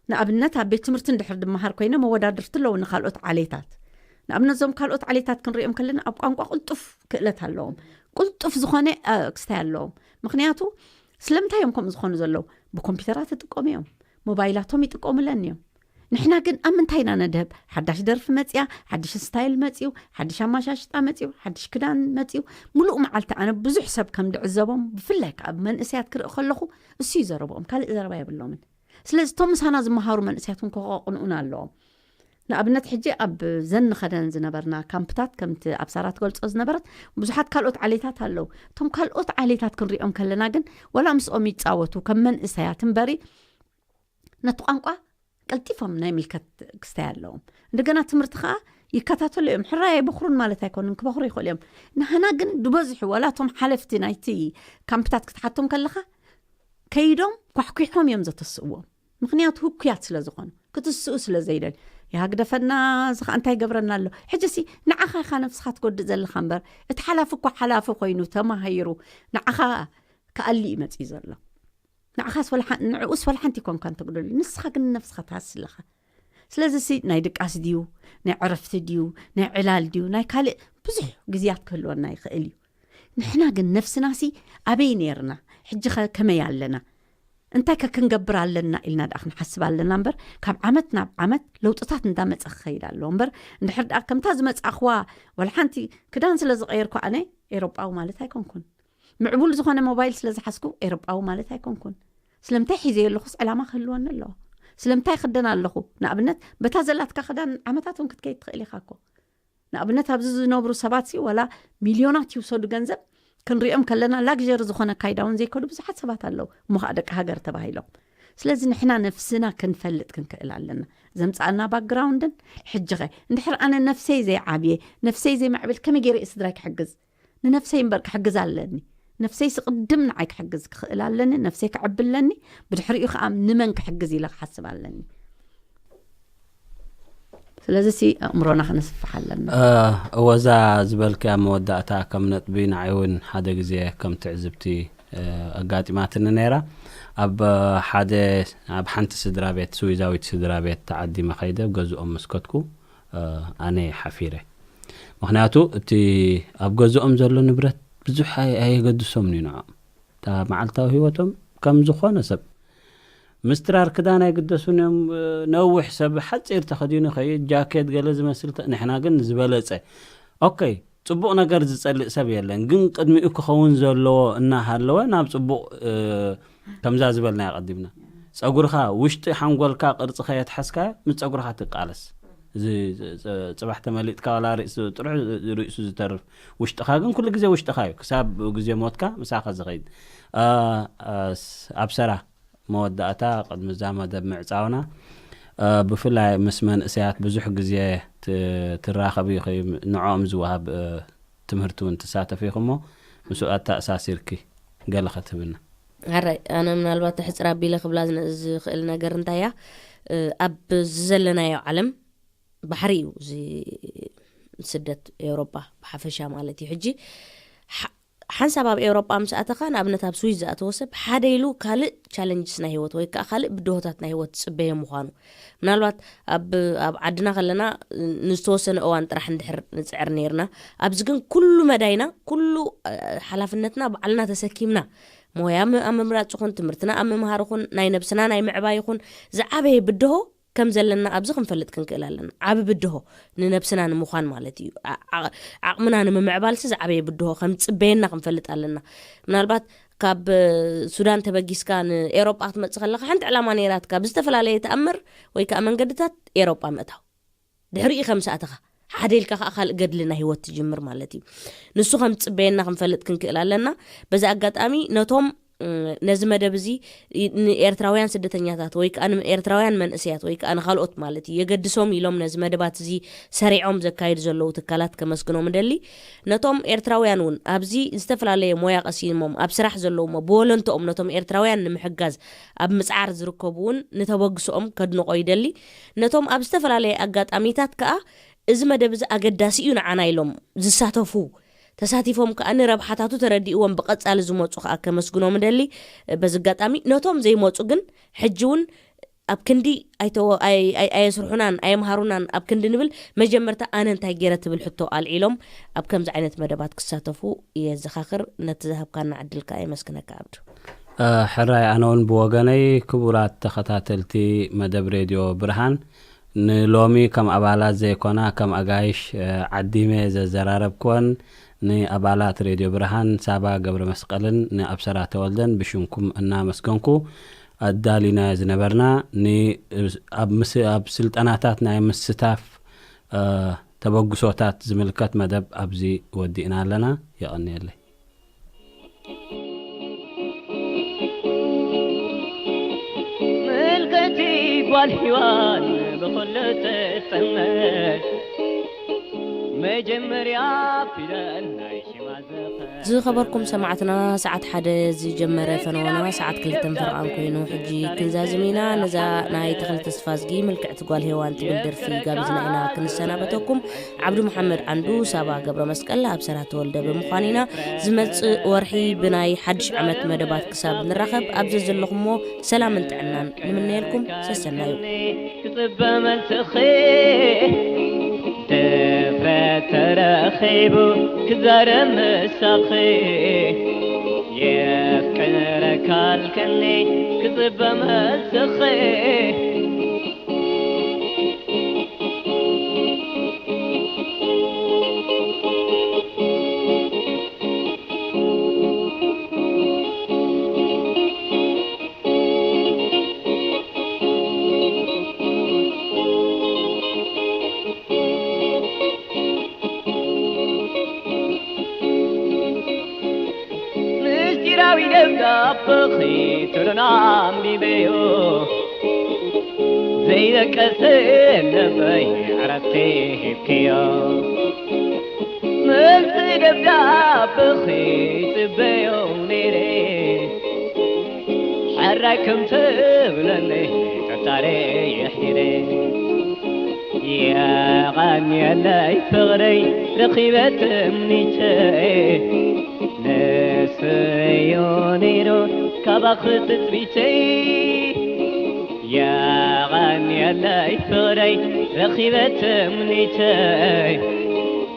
ንኣብነት ኣብ ቤት ትምህርቲ እንድሕር ድመሃር ኮይነ መወዳድርቲ ኣለዉ ንካልኦት ዓሌታት። ንኣብነት እዞም ካልኦት ዓሌታት ክንሪኦም ከለና ኣብ ቋንቋ ቅልጡፍ ክእለት ኣለዎም። ቅልጡፍ ዝኾነ እ፣ ክስታይ ኣለዎም። ምኽንያቱ ስለምንታይ እዮም ከምኡ ዝኾኑ ዘለዉ? ብኮምፒውተራት ይጥቀሙ እዮም። ሞባይላቶም ይጥቀሙለን እዮም። ንሕና ግን ኣብ ምንታይ ኢና ነድህብ? ሓዳሽ ደርፊ መጽያ፣ ሓድሽ ስታይል መጽዩ፣ ሓድሽ ኣማሻሽጣ መጽዩ፣ ሓድሽ ክዳን መጽዩ። ሙሉእ መዓልቲ ኣነ ብዙሕ ሰብ ከም ድዕዘቦም፣ ብፍላይ ከኣ መንእሰያት ክርኢ ከለኹ እሱ እዩ ዘረብኦም፣ ካልእ ዘረባ የብሎምን። ስለዚ እቶም ምሳና ዝመሃሩ መንእሰያት እውን ከቐቕንኡና ኣለዎም። ንኣብነት ሕጂ ኣብ ዘን ንኸደን ዝነበርና ካምፕታት ከምቲ ኣብ ሳራ ትገልጾ ዝነበረት ብዙሓት ካልኦት ዓሌታት ኣለዉ። እቶም ካልኦት ዓሌታት ክንሪኦም ከለና ግን ዋላ ምስኦም ይጻወቱ ከም መንእሰያት እምበሪ ነቲ ቋንቋ ቀልጢፎም ናይ ምልከት ክስታይ ኣለዎም። እንደገና ትምህርቲ ከዓ ይከታተሉ እዮም። ሕራይ ኣይበኽሩን ማለት ኣይኮኑን፣ ክበኽሩ ይኽእሉ እዮም። ንህና ግን ዝበዝሑ ዋላ እቶም ሓለፍቲ ናይቲ ካምፕታት ክትሓቶም ከለኻ ከይዶም ኳሕኲሖም እዮም ዘተስእዎም። ምኽንያቱ ህኩያት ስለ ዝኾኑ ክትስኡ ስለ ዘይደል ይሃግደፈና። እዚ ከዓ እንታይ ይገብረና ኣሎ? ሕጂ ሲ ንዓኻ ኢኻ ነፍስኻ ትጎድእ ዘለኻ እምበር እቲ ሓላፊ እኳ ሓላፊ ኮይኑ ተማሃይሩ ንዓኻ ክኣሊ እዩ መፅዩ ዘሎ። ንዓኻስ ወላ ሓ- ንዕኡስ ወላ ሓንቲ ይኮንካ እንተጉደሉ፣ ንስኻ ግን ንነፍስኻ ትሃስስ ኣለኻ። ስለዚ ሲ ናይ ድቃስ ድዩ፣ ናይ ዕረፍቲ ድዩ፣ ናይ ዕላል ድዩ፣ ናይ ካልእ ብዙሕ ግዜያት ክህልወና ይኽእል እዩ። ንሕና ግን ነፍስና ሲ ኣበይ ነርና? ሕጂ ኸ ከመይ ኣለና? እንታይ ከ ክንገብር ኣለና ኢልና ደኣ ክንሓስብ ኣለና እምበር፣ ካብ ዓመት ናብ ዓመት ለውጥታት እንዳመፀ ክኸይድ ኣለዎ እምበር፣ እንድሕር ደኣ ከምታ ዝመፃእኽዋ ወላ ሓንቲ ክዳን ስለ ዝቐየርኩ ኣነ ኤሮጳዊ ማለት ኣይኮንኩን። ምዕቡል ዝኾነ ሞባይል ስለ ዝሓዝኩ ኤሮጳዊ ማለት ኣይኮንኩን። ስለምንታይ ሒዘዮ ኣለኹስ ዕላማ ክህልወኒ ኣለዎ። ስለምንታይ ክደን ኣለኹ? ንኣብነት በታ ዘላትካ ክዳን ዓመታት እውን ክትከይድ ትኽእል ኢኻ እኮ። ንኣብነት ኣብዚ ዝነብሩ ሰባት ሲ ዋላ ሚልዮናት ይውሰዱ ገንዘብ ክንሪኦም ከለና ላግሪ ዝኾነ ካይዳ እውን ዘይከዱ ብዙሓት ሰባት ኣለዉ። እሞ ከዓ ደቂ ሃገር ተባሂሎም። ስለዚ ንሕና ነፍስና ክንፈልጥ ክንክእል ኣለና። ዘምፃኣና ባክግራውንድን ሕጂ ኸ እንድሕር ኣነ ነፍሰይ ዘይዓብየ ነፍሰይ ዘይማዕብል ከመይ ገይረ እየ ስድራይ ክሕግዝ? ንነፍሰይ እምበር ክሕግዝ ኣለኒ። ነፍሰይ ስቕድም ንዓይ ክሕግዝ ክኽእል ኣለኒ። ነፍሰይ ክዕቢ ኣለኒ። ብድሕሪኡ ከዓ ንመን ክሕግዝ ኢለ ክሓስብ ኣለኒ። ስለዚ ሲ ኣእምሮና ክነስፍሕ ኣለና። እ፣ እወዛ ዝበልክያ መወዳእታ ከም ነጥቢ ንዓይ እውን ሓደ ግዜ ከም ትዕዝብቲ ኣጋጢማትኒ ነይራ። ኣብ ሓደ ኣብ ሓንቲ ስድራ ቤት፣ ስዊዛዊት ስድራ ቤት ተዓዲመ ከይደ ገዝኦም መስከትኩ። ኣነ ሓፊረ። ምክንያቱ እቲ ኣብ ገዝኦም ዘሎ ንብረት ብዙሕ ኣየገድሶም እዩ ንዖም። እታ መዓልታዊ ህይወቶም ከም ዝኾነ ሰብ ምስትራር ክዳን ኣይግደሱን እዮም። ነዊሕ ሰብ ሓፂር ተኸዲኑ ይኸይድ፣ ጃኬት ገለ ዝመስል። ንሕና ግን ዝበለፀ፣ ኦኬ፣ ፅቡቕ ነገር ዝፀልእ ሰብ የለን፣ ግን ቅድሚኡ ክኸውን ዘለዎ እናሃለወ ናብ ፅቡቕ፣ ከምዛ ዝበልና ቀዲምና፣ ፀጉርኻ ውሽጢ ሓንጎልካ ቅርፂ ከየትሓዝካዮ ምስ ፀጉርኻ ትቃለስ። እዚ ፅባሕ ተመሊጥካ ዋላ ርእሱ ጥርሑ ርእሱ ዝተርፍ፣ ውሽጥኻ ግን ኩሉ ግዜ ውሽጥኻ እዩ፣ ክሳብ ግዜ ሞትካ ምሳኻ ዝኸይድ። ኣብ ሰራ መወዳእታ፣ ቅድሚ እዛ መደብ ምዕፃውና፣ ብፍላይ ምስ መንእሰያት ብዙሕ ግዜ ትራኸብ ኢኺ፣ ንዕኦም ዝወሃብ ትምህርቲ እውን ትሳተፍ ኢኹ እሞ፣ ምስኡ ኣተኣሳሲርኪ ገለ ከትህብና። ኣራይ፣ ኣነ ምናልባት ሕፅር ኣቢለ ክብላ ዝኽእል ነገር እንታይ እያ፣ ኣብ ዘለናዮ ዓለም ባሕሪ እዩ እዚ ስደት ኤውሮጳ ብሓፈሻ ማለት እዩ። ሕጂ ሓንሳብ ኣብ ኤውሮጳ ምስ ኣተኻ፣ ንኣብነት ኣብ ስዊዝ ዝኣተወ ሰብ ሓደ ኢሉ ካልእ ቻለንጅስ ናይ ህይወት ወይ ከዓ ካልእ ብድሆታት ናይ ህይወት ዝፅበየ ምዃኑ፣ ምናልባት ኣብ ኣብ ዓድና ከለና ንዝተወሰነ እዋን ጥራሕ እንድሕር ንፅዕር ነይርና፣ ኣብዚ ግን ኩሉ መዳይና፣ ኩሉ ሓላፍነትና ባዕልና ተሰኪምና፣ ሞያ ኣብ ምምራፅ ይኹን ትምህርትና ኣብ ምምሃር ይኹን ናይ ነብስና ናይ ምዕባይ ይኹን ዝዓበየ ብድሆ ከም ዘለና ኣብዚ ክንፈልጥ ክንክእል ኣለና። ዓቢ ብድሆ ንነብስና ንምዃን ማለት እዩ። ዓቕምና ንምምዕባልሲ ዝዓበየ ብድሆ ከም ዝፅበየና ክንፈልጥ ኣለና። ምናልባት ካብ ሱዳን ተበጊስካ ንኤውሮጳ ክትመፅእ ከለካ ሓንቲ ዕላማ ነይራትካ፣ ብዝተፈላለየ ተኣምር ወይ ከዓ መንገድታት ኤውሮጳ ምእታው፣ ድሕሪኡ ከም ሰኣተኻ ሓደ ኢልካ ከዓ ካልእ ገድሊ ናይ ህይወት ትጅምር ማለት እዩ። ንሱ ከም ዝፅበየና ክንፈልጥ ክንክእል ኣለና። በዚ ኣጋጣሚ ነቶም ነዚ መደብ እዚ ንኤርትራውያን ስደተኛታት ወይ ከዓ ንኤርትራውያን መንእሰያት ወይ ከዓ ንካልኦት ማለት እዩ የገድሶም ኢሎም ነዚ መደባት እዚ ሰሪዖም ዘካየዱ ዘለዉ ትካላት ከመስግኖም እደሊ። ነቶም ኤርትራውያን እውን ኣብዚ ዝተፈላለየ ሞያ ቀሲሞም ኣብ ስራሕ ዘለዉ እሞ ብወለንትኦም ነቶም ኤርትራውያን ንምሕጋዝ ኣብ ምጽዓር ዝርከቡ እውን ንተበግስኦም ከድንቖ ይደሊ። ነቶም ኣብ ዝተፈላለየ ኣጋጣሚታት ከዓ እዚ መደብ እዚ ኣገዳሲ እዩ ንዓና ኢሎም ዝሳተፉ፣ ተሳቲፎም ከዓ ንረብሓታቱ ተረዲእዎም ብቐጻሊ ዝመፁ ከዓ ከመስግኖም እደሊ። በዚ ኣጋጣሚ ነቶም ዘይመፁ ግን ሕጂ እውን ኣብ ክንዲ ኣየስርሑናን ኣየምሃሩናን ኣብ ክንዲ ንብል፣ መጀመርታ ኣነ እንታይ ገይረ ትብል ሕቶ ኣልዒሎም ኣብ ከምዚ ዓይነት መደባት ክሳተፉ የዘኻኽር። ነቲ ዝሃብካና ዕድል ከዓ የመስግነካ ኣብዱ። ሕራይ፣ ኣነ እውን ብወገነይ ክቡራት ተኸታተልቲ መደብ ሬድዮ ብርሃን፣ ንሎሚ ከም ኣባላት ዘይኮና ከም ኣጋይሽ ዓዲመ ዘዘራረብክወን ንኣባላት ሬድዮ ብርሃን ሳባ ገብረ መስቀልን ንኣብሰራ ተወልደን ብሽምኩም እናመስገንኩ፣ ኣዳሊናዮ ዝነበርና ን-፣ ኣብ ምስ-፣ ኣብ ስልጠናታት ናይ ምስታፍ ተበግሶታት ዝምልከት መደብ ኣብዚ ወዲእና ኣለና። የቐንየለይ። ምልክቲ ጓል ሂዋን ብኹሉ ትጥመት፣ መጀመርያ ፊደል ናይ ሽማ ዝኸ- ዝኸበርኩም ሰማዕትና፣ ሰዓት ሓደ ዝጀመረ ፈነወና ሰዓት ክልተን ፈረቓን ኮይኑ ሕጂ ክንዛዝም ኢና። ነዛ ናይ ተኽለ ተስፋዝጊ ምልክዕቲ ጓል ሄዋን ትብል ደርፊ ጋቢዝና ኢና ክንሰናበተኩም። ዓብዱ መሓመድ ዓንዱ፣ ሳባ ገብረ መስቀል፣ ኣብ ሰራ ተወልደ ብምዃን ኢና። ዝመጽእ ወርሒ ብናይ ሓድሽ ዓመት መደባት ክሳብ ንራኸብ ኣብ ዘዘለኹሞ ሰላምን ጥዕናን ንምነየልኩም። ሰሰናዩ። ክጽበ መልስኺ ድፍረት ተረኺቡ ክዛረብ ምሳኺ የፍቅረካ ኣልከኒ ክጽበ መልስኺ ምስጢራዊ ደብዳበኺ ቶሎና ኣንቢበዮ ዘይደቀሰ ልበይ ዕረፍቲ ሂብክዮ መልሲ ደብዳበኺ ጽበዮ ነይረ ሕራይ ከም ትብለኒ ጠርጣረ የሕዲረ የቐንየለይ ፍቕረይ ረኺበ ትምኒተይ ንስ እዩ ነይሩ ካባኺ ትጽቢተይ። የቐንየለይ ፍቕረይ ረኺበ ትምኒተይ።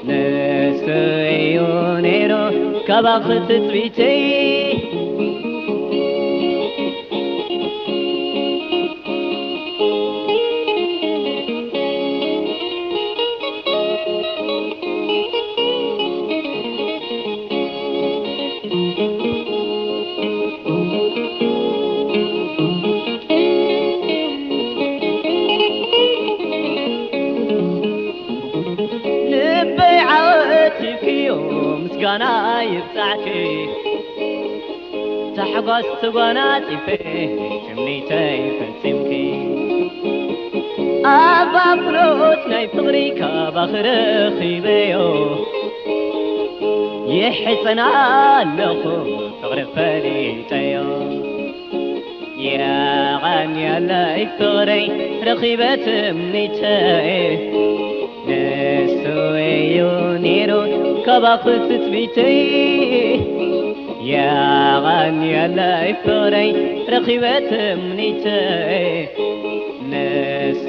ንሱ እዩ ነይሩ ካባኺ ትጽቢተይ። ልበይ ዓወት ሂብክዮ ምስጋና ይብጻሕኪ። ታሕጓስ ተጓናጺፈ ትምኒተይ ፈጺምኪ። ኣባብሎት ናይ ፍቕሪ ካባኺ ረኺበዮ። ይሕጸና ኣለኹ ፍቕሪ ፈሊጠዮ። የቐንየለይ ፍቕረይ ረኺበ ትምኒተይ። ንሱ እዩ ነይሩ ካባኺ ትጽቢተይ። የቐንየለይ ፍቕረይ ረኺበ ትምኒተይ። ንሱ